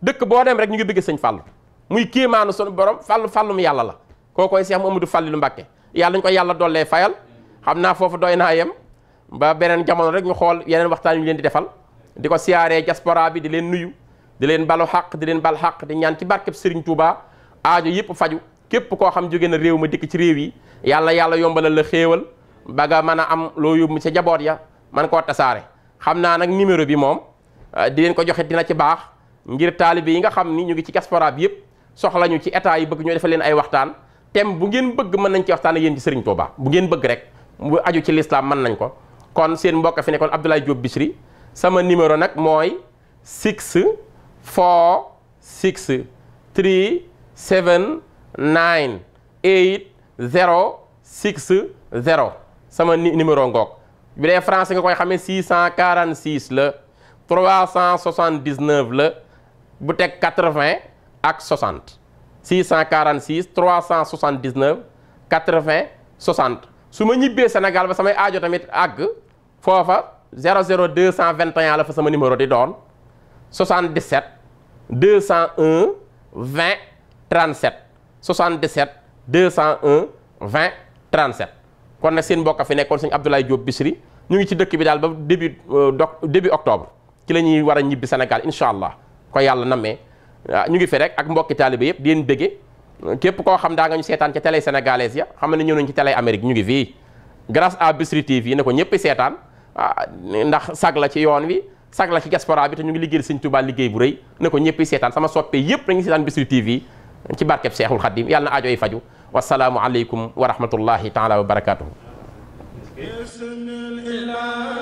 dëkk boo dem rek ñu ngi bëgg sëñ Fallou muy kéemaanu sunu borom Fallou mu yàlla la koo koy Cheikh Mamadou Fallilou Mbacké yàlla ñu ko yàlla dollee fayal xam naa foofu doy naa yem ba beneen jamono rek ñu xool yeneen waxtaan yu leen di defal di ko siyaaree diaspora bi di leen nuyu di leen balu xaq di leen bal xaq di ñaan ci barkeb sëriñ Touba aajo yëpp faju képp koo xam jóge na réew ma dikk ci réew yi yàlla yombalal la xéewal ba nga mën a am loo yóbbu ca jaboot ya man koo tasaare xam naa nag numéro bi moom di leen ko joxe dina ci baax ngir taalibe yi nga xam ni ñu ngi ci diaspora bi yëpp soxla ñu ci état yi bëgg ñoo defal leen ay waxtaan thème bu ngeen bëgg mën nañ ci waxtaan ak yéen ci Serigne Touba bu ngeen bëgg rek bu aju ci l'islam mën nañ ko kon seen mbokk fi nekkoon Abdoulaye Diop Bichri sama numéro nag mooy 646 379 8060 sama numéro ngoog bi dee français nga koy xamee 646 la 379 la bu teg 80 ak 60 646 379 80 60 su ma ñibbee Sénégal ba samay aajo tamit àgg foofa 00221 la fa sama numéro di doon 77 201 20 37 77 201 20 37 kon nag seen mbokk fi nekkoon sëñ Abdoulaye Diop Bichri ñu ngi ci dëkk bi daal ba début octobre ci la ñuy war a ñibbi Sénégal incha allah ko yàlla namee ñu ngi fi rek ak mbokki taalibe yëpp di leen bëgge képp koo xam daa nga ñu seetaan ci télé sénégalaise ya xam ne ñëw nañu ci télé Amérique ñu ngi fii grâce à Bichri TV ne ko ñëpp seetaan ndax sag la ci yoon wi sag la ci diaspora bi te ñu ngi liggéeyal Sëñ Tuubaa liggéey bu rëy ne ko ñëpp seetaan sama soppe yëpp nañu seetaan Bichri TV ci barkeb Seexul Xaddim yàlla na aajo yi faju wasalaamu aleykum wa rahmatullahi taala wa barakatuhu بسم الإله